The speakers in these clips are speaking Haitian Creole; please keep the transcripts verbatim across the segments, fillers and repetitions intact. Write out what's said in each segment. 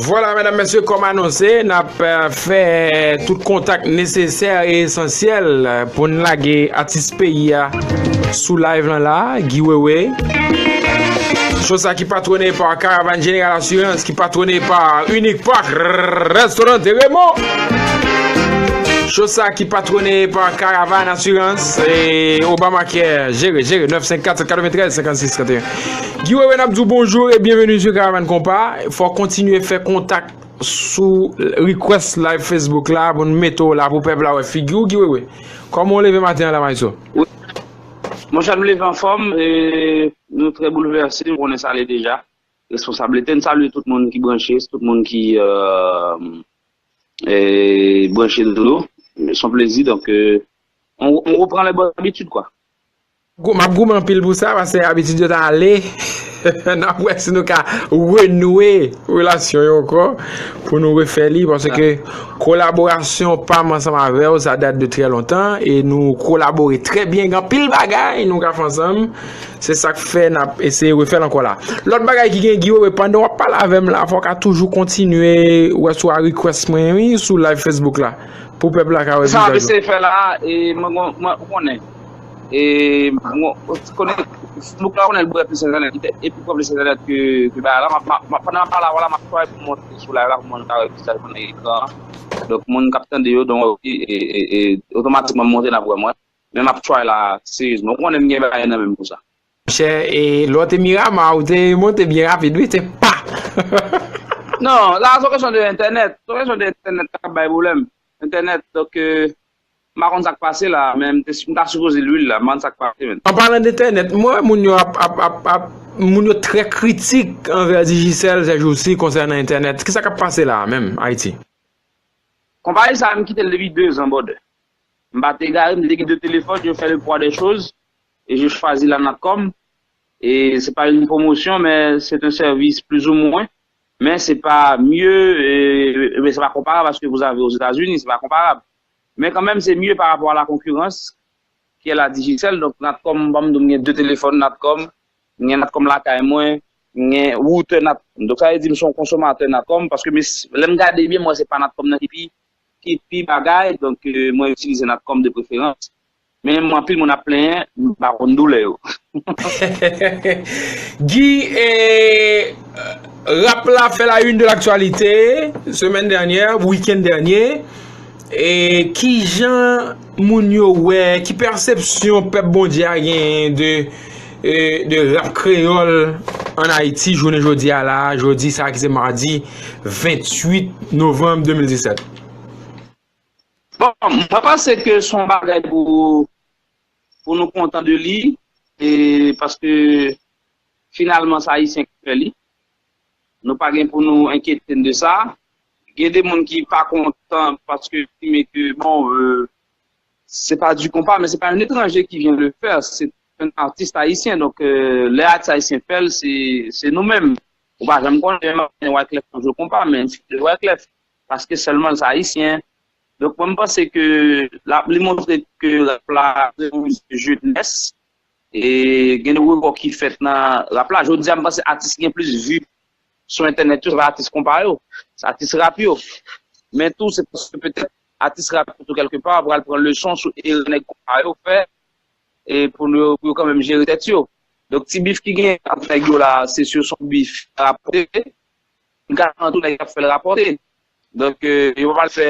Vwala, medam, mesye, kòm anonse, n ap eh, fè tout kontak nesesè e esansyèl eh, pou n lage atis peyi a sou live lan la, Guy Wewe. Cho sa ki patwone pa Karavàn Jeneral Asirans, ki patwone pa Unique Park Restaurant Raymond. Cho sa ki patwone pa Karavàn Asirans e Obamacare. Jere, jere, nèf senk kat sèt katreventrèz senkannsis trannteyen. Guy Wewe, n ap di w bonjou e byenveni sou Karavàn Konpa. Fò w kontinye fè kontak sou request live Facebook la pou n mete w la pou pèp la wè figi w, Guy Wewe. Kòman w leve maten an la, Maestro? Wi. Monchè, m leve anfòm. E nou trè boulvèse, nou konnen sa ale deja. Responsablite, n salye tout moun ki branche, tout moun ki euh, e, branche nou. Se yon plezi, donk euh, on, on repran les bonnes habitudes, quoi. M ap goumen anpil pou sa, paske abitid yo ta ale. N ap wè si nou ka renoue relasyon yo ankò, pou nou refè li, paske kolaborasyon pa m ansanm avè w, sa dat de trè lontan, e nou kolabore trè byen, gen anpil bagay nou ka fè ansanm. Se sa k fè n ap eseye refè l ankò la. Lòt bagay ki gen, Guy Wewe, pandan w ap pale avè m la, fò w ka toujou kontinye wè sou a request mwen wi, sou live Facebook la. Pou pèp la ka wè vizaj ou. Sa m ap eseye fè la, e mwen, mwen, mwen, ou konnen. E mwen, ou konnen, Facebook la, ou konnen l bwè plis entènèt, li te epi pran plis entènèt ke, ke bagay la. M ap, m ap, m ap, pandan m ap pale avè w la, m ap try pou m monte sou live la, pou moun ka wè vizaj mwen nan ekran an. Donk, moun k ap tande yo, donk, e, e, e, e, otomatikman, m monte, n ap wè mwen. Men m ap try la, seryezman. Ou konnen m gen bagay nan men m pou sa. Monchè, e lè w te Mirama, ou te monte byen rapid, wi, se pa! Non, la, se yon kesyon de entènèt. Se yon kesyon de entènèt k ap bay pwoblèm. Entènèt, donk, euh, m pa konn sa k pase la, men m te, m ta sipoze lwi l la, m pa konn sa k pase, menn. An palan de entènèt, mwen wè moun yo ap, ap, ap, ap, moun yo trè kritik anvè Digicel sèjousi konsènan entènèt. Kisa k ap pase la a menm, Ayiti? Konpayi sa a, m kite l depi dezan, brother. M pa t egare, m te gen de telefòn, je fais le poids des choses, et je choisis la Natcom. Et c'est pas une promotion, mais c'est un service plus ou moins. Men se pa mye, e, men se pa konparab a ce que vous avez aux États-Unis, se pa konparab. Men kanmenm, se mye pa rapò a la concurrence, ki è la Digicel. Donk, Natcom, ban m di w, m gen de telefòn Natcom, m gen Natcom lakay mwen, m gen woutè Natcom. Donk, sa vle di m se yon konsomatè Natcom, paske m, lè m gade byen, m wè se pa Natcom nan ki pi, ki pi bagay, donk, euh, mwen itilize Natcom de preferans. Men mwen, anpil moun ap plenyen, m pa konn doulè yo. Guy, e, rap la fè la une de l'actualité, semèn dènyè, wikenn dènyè. E kijan moun yo wè, ki pèsepsyon pèp Bondye a genyen de, e, de rap kreyòl ann Ayiti jounen jodi a la, jodi sa ki se madi venntuit novanm de mil disèt? Bon, mwen panse ke se yon bagay pou, pou nou kontan de li, e paske finalman se Ayisyen ki fè li. Nou pa gen pou nou enkyete n de sa. Gen de moun ki pa kontan paske yo estime ke, bon, euh, c'est pas du compas, mais c'est pas un étranger qui vient le faire, c'est un artiste haïtien. Donc, euh, lè atis ayisyen fè l, se, se nou menm. Ou pa janm konnen, demen maten Wyclef ap jwe konpa, men se Wyclef. Paske sèlman l se ayisyen. Donk, mwen, m panse ke la, li montre ke rap la, se yon jenès, e gen de rekò ki fèt nan rap la. Jodi a, m panse atis ki gen plis vi sou entènèt yo, se pa atis konpa yo, se atis rap yo. Men tou, se paske petèt atis rap yo tou kèlkepa pral pran leson sou erè nèg konpa yo fè, e pou yo, pou yo kanmenm jere tèt yo. Donk, ti bif ki gen ant nèg yo la, se si se yon bif rapòte, m garanti w nèg yo ap fè l rapòte. Donk, euh, yo pa pral fè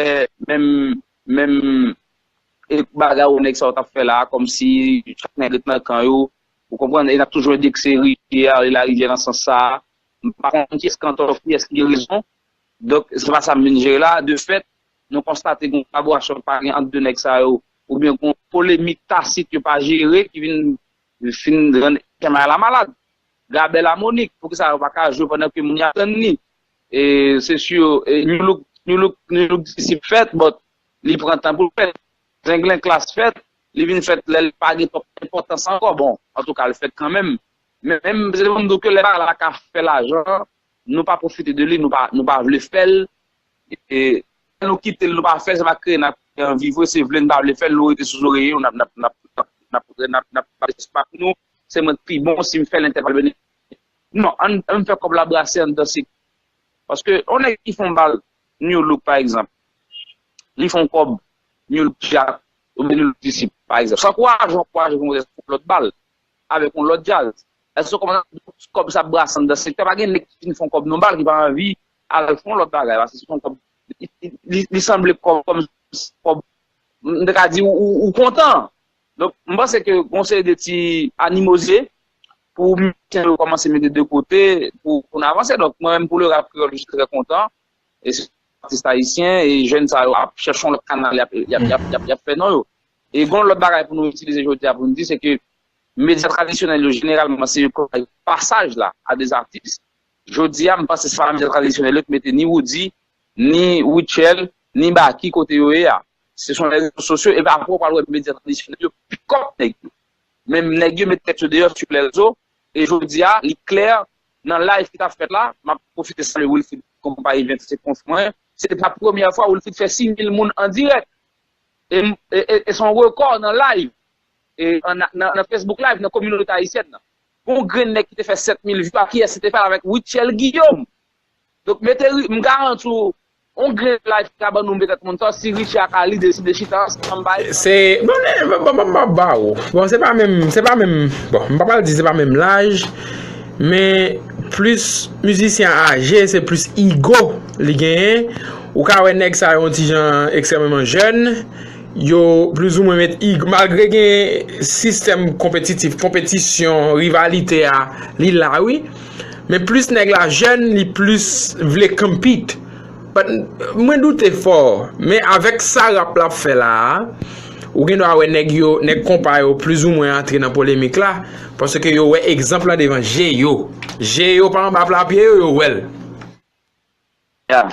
menm, menm e bagay ou nèg sa yo t ap fè la, kòmsi chak nèg ret nan kan yo, ou konprann, e n ap toujou endekse rivyè a, e larivyè nan sans sa a. M pa konn kiyès ki antò, kiyès ki gen rezon. Donk, se pa sa m vin jere la. De fèt, nou konstate gen yon kolaborasyon ki pa gen ant de nèg sa yo, oubyen gen yon polemik tasit yo pa jere ki vin, fin rann kè Mayala malad. Gabè Lamonik, poukisa yo pa ka jwe pandan ke moun yo ap tann li? E se si, e, New Look, New Look, New Look difisil fèt, but li pran tan pou l fèt. Zenglen Klass fèt, li vin fèt lè l pa gen twòp enpòtans ankò. Bon, antouka, l fèt kanmenm. Men, men, se pou m di w ke lè bagay la ka fè lajan, nou pa pwofite de li, nou pa, nou pa vle fè l. E lè nou kite l, nou pa fè l, se pa kreye n ap kreye anvi vre, se vle n pa vle fè l, nou rete sou zoreye yo, n ap, n ap, n ap, n ap, n ap, n ap, n ap, n ap, n ap, nou, se mwen k pi bon, si m fè l, entèl pral benefisye. Non, ann, ann fè kòb la brase anndan se Paske yon nèg ki fè yon bal New Look, pa egzanp, li fè yon kòb New Look Jack oubyen New Look Disip, pa egzanp. Sa ankouraje w ankouraje pou yon lòt bal avèk yon lòt djaz. Èske w konprann? Kòb sa ap brase anndan sektè. Pa gen nèg ki fin fè yon kòb nan bal ki pa anvi al fè yon lòt bagay. Paske se yon kòb, li, li, li, li sanble kòb, kòm kòb, m te ka di, ou, ou, ou kontan. Donk, m panse ke gon seri de ti animozye pou mizisyen yo kòmanse mete de kote pou, pou n avanse. Donk, mwen menm, pou le rap kreyòl, je suis très content. E se atis ayisyen e jèn sa yo ap chèche yon lòt kanal, y ap, y ap, y ap, y ap, y ap fè non yo. E gon lòt bagay pou nou itilize jodi a pou nou di, se ke medya tradisyonèl yo, jeneralman, se yo k bay pasaj la a de atis. Jodi a, m panse se pa medya tradisyonèl yo ki mete ni Roody, ni Rutshelle, ni Baky kote yo ye a. Se sou les réseaux sociaux, epi apre w pral wè medya tradisyonèl yo pick up nèg yo. Men nèg yo met tèt yo deyò sou lèzo, e jodi a, li klè, nan live ki t ap fèt la, m ap pwofite salye Wilfrid konpayi vennsenk onz mwen, se pa premyè fwa Wilfrid fè sis mil moun an dirèk. E, e, e, e se yon rekò nan live, e, an, nan, nan Facebook Live, nan kominote ayisyèn nan. Gon grenn nèg ki te fè sèt mil view, a kiyès se te fè l? Avèk Rutshelle Guillaume. Donk, mete, m garanti w, yon grenn live ki ka ban nou petèt moun sa, si Richie ak Ali deside chita ansanm bay. Se, bon, eh, bon, bon, bon, bon, bon, bon, se pa menm, se pa menm, bon, m pa pral di se pa menm laj, men plis mizisyen aje, se plis ego li genyen. Ou ka wè nèg sa yo yon ti jan ekstrèmeman jèn, yo plizoumwen met ego, malgre gen sistèm konpetitif, konpetisyon, rivalite a, li la, wi. Men plis nèg la jèn, li plis vle compete. But, mwen doute fò, men avèk sa rap la ap fè la a, ou gen dwa wè nèg yo, nèg konpa yo plizoumwen antre nan polemik la, paske yo wè egzanp lan devan je yo. Je yo pa anba pla pye yo, yo wè l. Ya.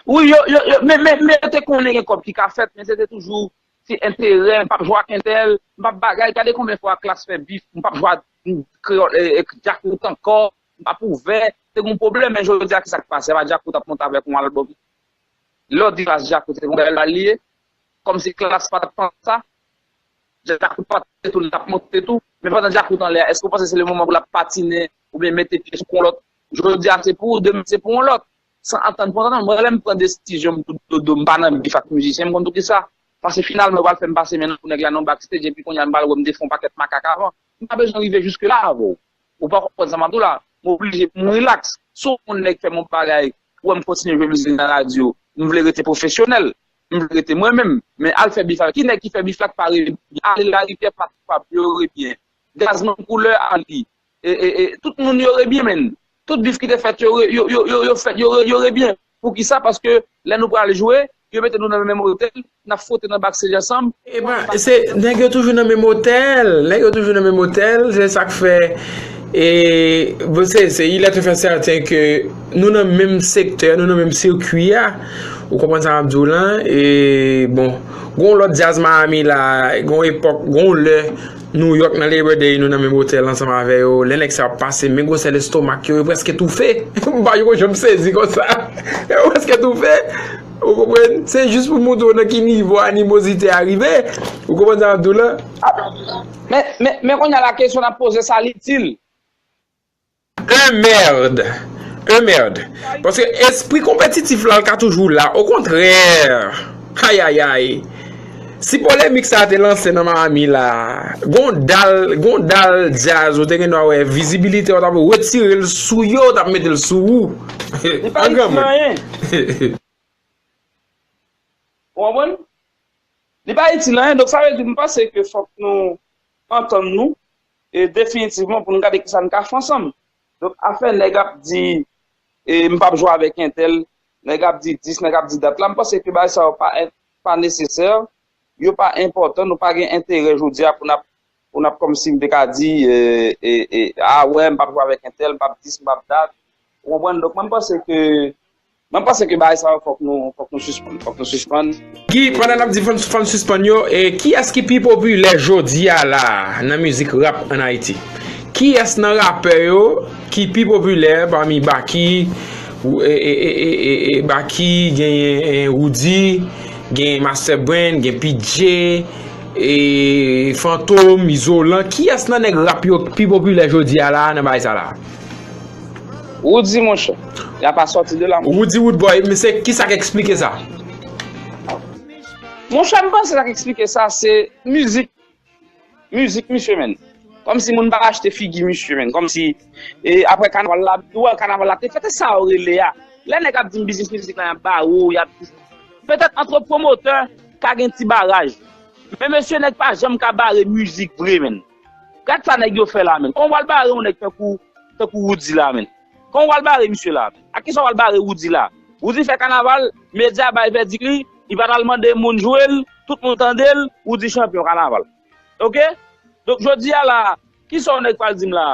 Wi, yo, yo, yo, men, men, men yo te konnen gen kòb ki ka fèt, men se te toujou ti enterè, m p ap jwe ak entèl, m p ap bagay. Gade konbyen fwa Klass fè bif, m p ap jwe ak kreyòl, e, e, Djakout ankò, m p ap ouvè. Te gen yon pwoblèm, men jodi a, ki sa k pase? Se pa Djakout ap monte avèk yon albòm. Lè w di Klass, Djakout, se yon bagay la li ye. Kòmsi Klass pa t ap panse sa. Djakout pa t tou, l t ap monte tou. Men pandan Djakout anlè a, èske w panse se le moman pou l ap patinen oubyen mete pye sou kon lòt? Jodi a se pou ou, demen se pou yon lòt. San antann pou antann, mwen lè m pran desizyon m tou dodo, m pa nan bif ak mizisyen, m konn tou kisa. Paske finalman yo pral fè m pase men nan kou nèg la nan yon backstage, epi kounye a m pral wè m te fè yon pakèt makak avan. M pa bezwen rive jiske la avè w. Ou pa konprann sa m ap di w la. M oblije pou m rilaks. Si w konn nèg fè m yon bagay, ou wè m kontinye jwe mizik nan radyo, m vle rete pwofesyonèl, m vle rete mwen menm. Men al fè bif avèk ki nèg ki fè bif la ki pa rele byen? Ale Laripyè, Patrik Fab, yo rebyen. Gazman Koulè, ale. E, e, e, tout moun yo rebyen, menn. Tout bif ki te fèt yo, yo, yo, yo, yo fèt, yo, yo rebyen. Poukisa? Paske lè nou pral jwe, yo mete nou nan menm otèl, n ap fwote nan backstage ansanm. Epa, se, nèg yo toujou nan menm otèl, nèg yo toujou nan menm otèl, se sa k fè, e, bon, se, se, il est tout fait certain que nou nan menm sektè, nou nan menm sikwi a, ou konprann sa m ap di w lan, e, bon, gon lòt djaz Miami la, gon epòk, gon lè, New York nan Labor Day, nou nan menm otèl ansanm avè yo. Lè nèg sa yo ap pase, men gwosè lestomak yo, yo prèske toufe. M pa janm sezi konsa. Yo prèske toufe. Ou konprann? Se jis pou montre w nan ki nivo animozite a rive. Ou konprann sa m ap di w la? Men, men, men kounye a la kesyon n ap poze, sa l itil? Un merde. Un merde. Paske espri konpetitif la, l ka toujou la. Okontrè. Ayayay. Si polemik sa te lanse nan Miami la, gon dal, gon dal djaz, ou te gen dwa wè vizibilite w t ap retire l sou yo, w t ap mete l sou ou. An granmoun. Ou konprann? Li pa itil anyen. Donk, sa vle di, m panse ke fòk nou antann nou, e definitivman, pou nou gade kisa n ka fè ansanm. Donk, afè nèg ap di, e, m p ap jwe avèk entèl, nèg ap di dis, nèg ap di dat la, m panse ke bagay sa yo pa, pa nesesè, yo pa enpòtan, nou pa gen enterè jodi a pou n ap pou n ap kòmsi m te ka di, e, e, e, a wè, m p ap jwe avèk entèl, m p ap dis, m p ap dat. Ou konprann? Donk, mwen, m panse ke, mwen, m panse ke bagay sa yo, fòk nou, fòk nou sispann, fòk nou sispann. Ki, pandan n ap di fò n, fò n sispann yo, e, kiyès ki pi popilè jodi a la a, nan mizik rap ann Ayiti? Kiyès nan rapè yo ki pi popilè pami Baky, e, e, Baky, genyen, e, Roody, gen Master Brain, gen P J, e, Fantom, Izolan, kiyès nan nèg rap yo k pi popilè jodi a la nan bagay sa la? Roody, monchè, y a pa sòti de la, monchè. Roody Roodboy, men se kisa k eksplike sa? Monchè, m panse sa k eksplike sa, se mizik. Mizik misye, menn. Kòmsi moun pa achte figi misye, menn. Kòmsi, e, apre kanaval la, ou wè kanaval la te fèt, e sa yo rele a. Lè nèg ap di m biznis mizik la, y ap bare w, y ap. Petèt antre pwomotè ka gen ti baraj. Men mesye, nèg pa janm ka bare mizik vre, menn. Gad sa nèg yo fè la, menn. Kòman w pral bare yon nèg tankou, tankou Roody la, menn? Kòman w pral bare misye la, menn? Ak kisa w pral bare Roody la? Roody fè kanaval, medya bay vèdik li, li pa t al mande moun jwe l, tout moun tande l, Roody chanpyon kanaval. Oke? Donk, jodi a la, kisa yon nèg pral di m la?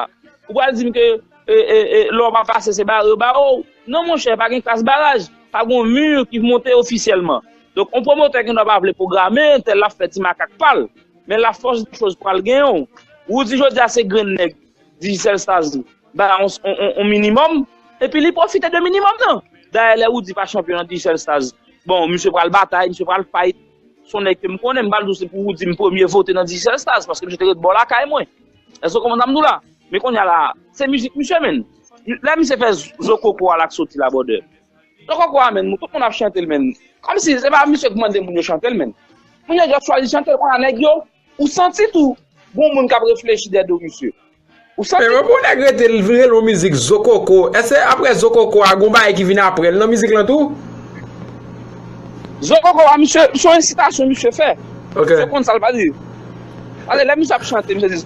Ou pral di m ke, e, e, e, lè w pa pase, se bare yo bare w? Non, monchè, pa gen klas baraj. Pa gen yon mi ki monte ofisyèlman. Donk, yon pwomotè ki nan pa vle pwograme, entèl l ap fè ti makak pa l. Men lafòs de choz pral genyen w. Roody jodi a se grenn nèg Digicel Stars ba yon, yon, yon, yon minimòm, epi li pwofite de minimòm nan. Dayè, lè Roody pa chanpyon nan Digicel Stars, bon, misye pral batay, misye pral fight. Se yon nèg ke m konnen, m pral di w se pou Roody m premye vote nan Digicel Stars, paske misye te ret bò lakay mwen. Èske w konprann sa m di w la? Men kounye a la, se mizik misye, menn. Lè misye fè Zo Koko a la k soti la, brother. Zo Koko a, menn, tout moun ap chante l, menn. Kòmsi se pa misye k mande moun yo chante l, menn. Moun yo just chwazi chante l, kounye a nèg yo, ou santi tou, gon moun k ap reflechi dèyè do misye. Ou santi. Men pou nèg rete l vire l yon mizik Zo Koko, èske apre Zo Koko a, gon bagay ki vin apre l nan mizik lan tou? Zo Koko a, misye, se yon ensitasyon misye fè. Ok. Misye konn sa l pral di. Pase lè misye ap chante, misye di,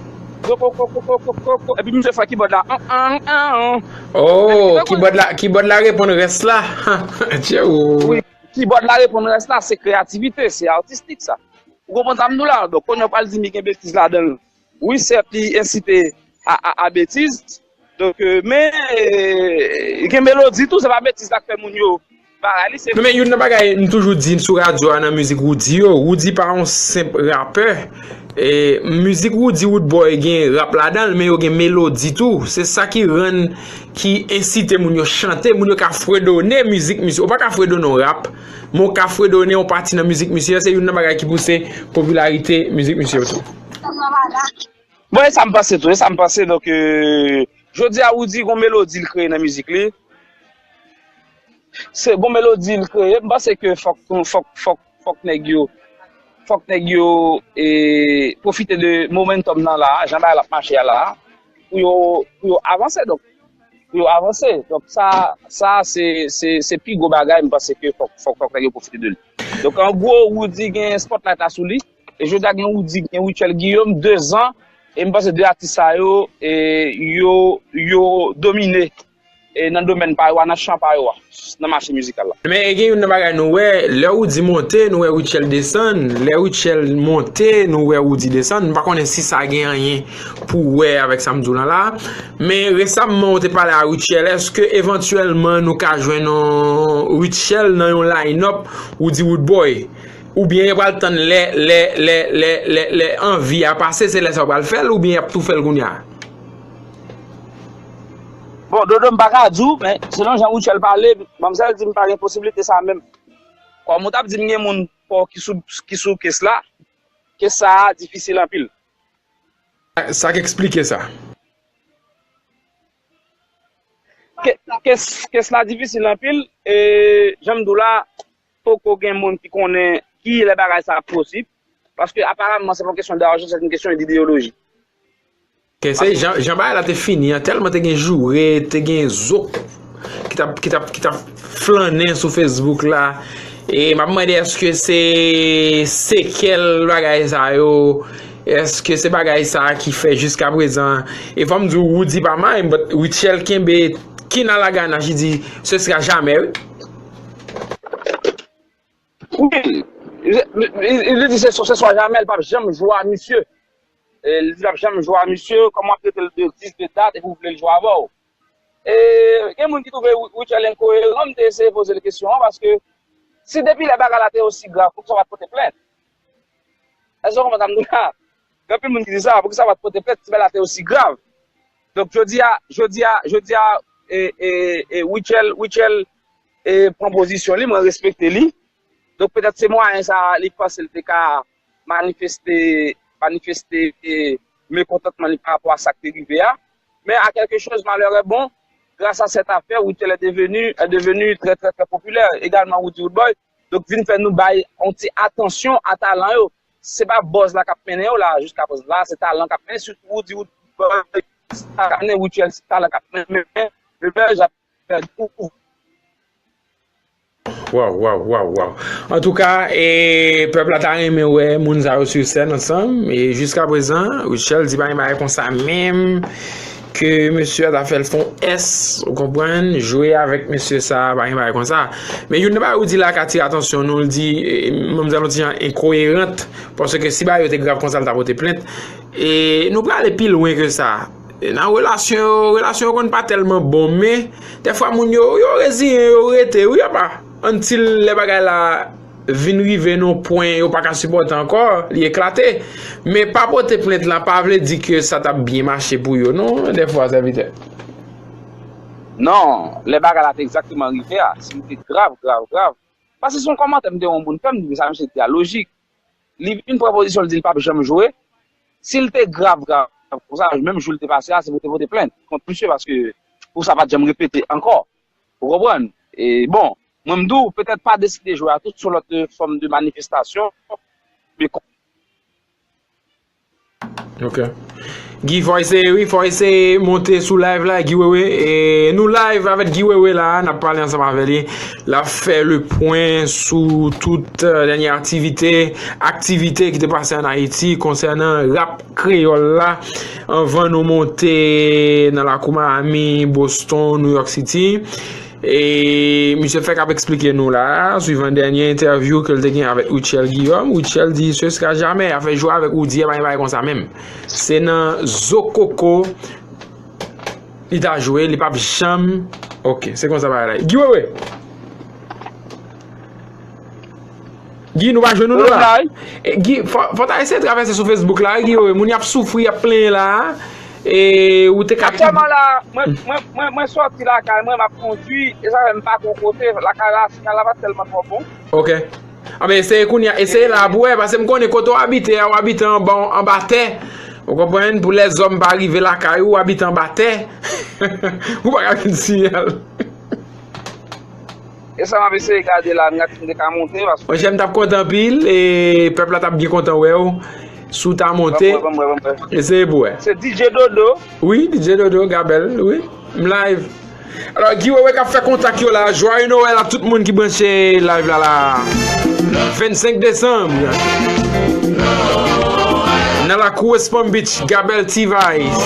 Zo Koko, Koko, Koko, Koko, epi misye fè kibòd la, an, an, an, an. Oh, kibòd la, kibòd la reponn rès la. Tchè, oh. Wi, kibòd la reponn rès la, se kreyativite, se atistik sa. Ou konprann sa m di w la? Donk, kounye a w pral di m li gen betiz ladan l. Wi, sèt, li ensite a, a, a betiz. Donk, euh, men, euh, gen melodi tou, se pa betiz la k fè moun yo bagay li, se. Non, men youn nan bagay m toujou di sou radyo a nan mizik Roody yo, Roody pa yon senp rapè. E, mizik Roody Roodboy gen rap ladan l, men yo gen melodi tou. Se sa ki rann, ki ensite moun yo chante, moun yo ka fredone mizik misye. Ou pa ka fredone yon rap, men w ka fredone yon pati nan mizik misye. Se youn nan bagay ki pouse popilarite mizik misye yo tou. Bon, e sa m panse tou, e sa m panse. Donk, euh, jodi a, Roody gon melodi l kreye nan mizik li. Se gon melodi l kreye. M panse ke fòk, fòk, fòk, fòk nèg yo, fòk nèg yo, e, pwofite de momentum nan la, jan bagay la ap mache a la, pou yo, pou yo avanse. Donk, pou yo avanse. Donk, sa, sa, se, se, se pi gwo bagay, m panse ke fòk, fòk, fòk nèg yo pwofite de li. Donk, an gwo, Roody gen spotlight la sou li. E jodi a gen Roody, gen Rutshelle Guillaume, de zan. E m panse de atis sa yo, e, yo, yo domine, e, nan domèn pa yo a, nan chan pa yo a, nan mache mizikal la. Men gen youn nan bagay nou wè, lè Roody monte, nou wè Rutshelle desann. Lè Rutshelle monte, nou wè Roody desann. M pa konnen si sa gen anyen pou wè avèk sa m di w lan la. Men resamman, ou te pale a Rutshelle. Èske evantyèlman nou ka jwenn yon Rutshelle nan yon line-up Roody Roodboy? Oubyen yo pral tann lè, lè, lè, lè, lè, lè anvi a pase, se lè sa yo pral fè l, oubyen y ap tou fè l kounye a? Bon, Dodo, m pa ka di w, men selon jan Rutshelle pale, manmzèl di m pa gen posiblite sa menm. Kòm ou t ap di m gen moun pa w ki sou, ki sou kes la, kes sa a difisil anpil. Sa k eksplike sa. Ke-, kes, kes la difisil anpil, e jan m di w la, poko gen moun ki konnen ki lè bagay sa ap posib, paske aparamman se pa yon kesyon dajan, se yon kesyon dideyoloji. Ke se jan, jan bagay la te fini an, tèlman te gen joure, te gen zo ki t ap, ki t ap, ki t ap flannen sou Facebook la. E m ap mande èske se sekèl bagay sa yo, èske se bagay sa ki fè jiskaprezan, e fò m di w, Roody pa may, but Rutshelle kenbe kin a la ganache, li di, ce sera jamais, wi. Wi, li, li, li di se, se swa jamè, li p ap janm jwe a misye. E, li di l ap janm jwe a misye, kòman w ap trete l de dis, de dat, epi w vle l jwe avè w? E, gen moun ki twouve Ru-, Rutshelle enkoyeran, m te eseye poze l kesyon an, paske si depi lè bagay la te osi grav, poukisa w pa t pote plent? Èske w konprann sa m di w la? Gen anpil moun ki di sa, poukisa w pa t pote plent si bagay la te osi grav? Donk, jodi a, jodi a, jodi a, e, e, e, Rutshelle, Rutshelle, e, pran pozisyon li, mwen respekte li. Donk, petèt se mwayen sa a, li panse l te ka manifeste, manifeste, e, mekontantman li pa rapò a sa k te rive a. Men à quelque chose malheur est bon, Grâce à cette affaire, Rutshelle est devenu, est devenu très, très, très populaire. Également, Roody Roodboy. Donk, vin fè nou bay yon ti atansyon a talan yo. Se pa buzz la k ap mennen yo la, jiska prezan la, se talan k ap mennen, sitou Roody Roodboy, se talan k ap mennen, Rutshelle, se talan k ap mennen, men buzz ap pèdi ou. Waw, waw, waw, waw. Antouka, e, pèp la ta renmen wè moun sa yo sou sèn ansanm. E jiska prezan, Rutshelle di pa gen bagay konsa menm ke mesye a ta fè l fè yon S, ou konprann, jwe avèk mesye sa, pa gen bagay konsa. Men youn nan bagay ou di la ka atire atansyon nou, l di, e, manmzèl yon ti jan enkoyeran, paske si bagay yo te grav konsa, l ta pote plent. E nou prale pi lwen ke sa. E nan relasyon yo, relasyon yo konn pa tèlman bon, men dèfwa moun yo, yo reziyen, yo rete, wi, apa. Until lè bagay la vin rive nan yon pwen yo pa ka sipòte ankò, li eklate. Men pa pote plent la pa vle di ke sa t ap byen mache pou yo, non, dèfwa, sèvitè. Non, lè bagay la te egzakteman rive a, si l te grav, grav, grav. Paske se yon kòmantè m te wè yon moun fè, m di, men sa misye di a lojik. Li vin pran pozisyon, l di l p ap janm jwe. Si l te grav, grav konsa, menm jou l te pase a, se pou te pote plent kont misye, paske pou sa pa t janm repete ankò. Ou konprann? E bon, mwen m di w, petèt pa deside jwe a tou, se yon lòt fòm de manifestasyon. Men Ok. Guy, fò eseye, wi, fò eseye monte sou live la, Guy Wewe. E nou live avèk Guy Wewe la, n ap pale ansanm avè li. L ap fè le pwen sou tout, euh, dènye aktivite, aktivite ki te pase ann Ayiti konsènan rap kreyòl la. Anvan nou monte nan lakou Miami, Boston, New York City. E misye fèk ap eksplike nou la, swivan dènye entèvyou ke l te gen avèk Rutshelle Guillaume, Rutshelle di ce sera jamais, afè jwe avèk Roody a pa gen bagay konsa menm. Se nan zo koko li ta jwe, li p ap janm. Ok, se konsa bagay la ye. Guy Wewe! Guy, nou pa jwenn ou non la. E, Guy, fò, fò ta eseye travèse sou Facebook la, Guy, wi, moun y ap soufri, y ap plenyen la. E, ou te ka. Aktyèlman la, mwen, mwen, mwen, mwen sòti lakay mwen, m ap kondui, e sa fè m pa gon kote, lakay la, sinyal la pa tèlman twò bon. Ok. Anben, eseye kounye a, eseye la pou wè, paske m konnen kote w abite a, w abite anba, anba tè. Ou konprann, pou lèzòm pa rive lakay ou, w abite anba tè. Ou pa ka jwenn sinyal. E sa m ap eseye gade la, m gade si m te ka monte, paske. Monchè, m t ap kontan anpil, e pèp la t ap byen kontan wè w, si w ta monte. Eseye pou wè. Se D J Dodo. Wi, D J Dodo, Gabel, wi. M live. Alò, Guy Wewe k ap fè kontak yo la, jwaye Nwèl a tout moun ki branche live la la. Vennsenk desanm. Nan lakou West Palm Beach, Gabel T-Vice.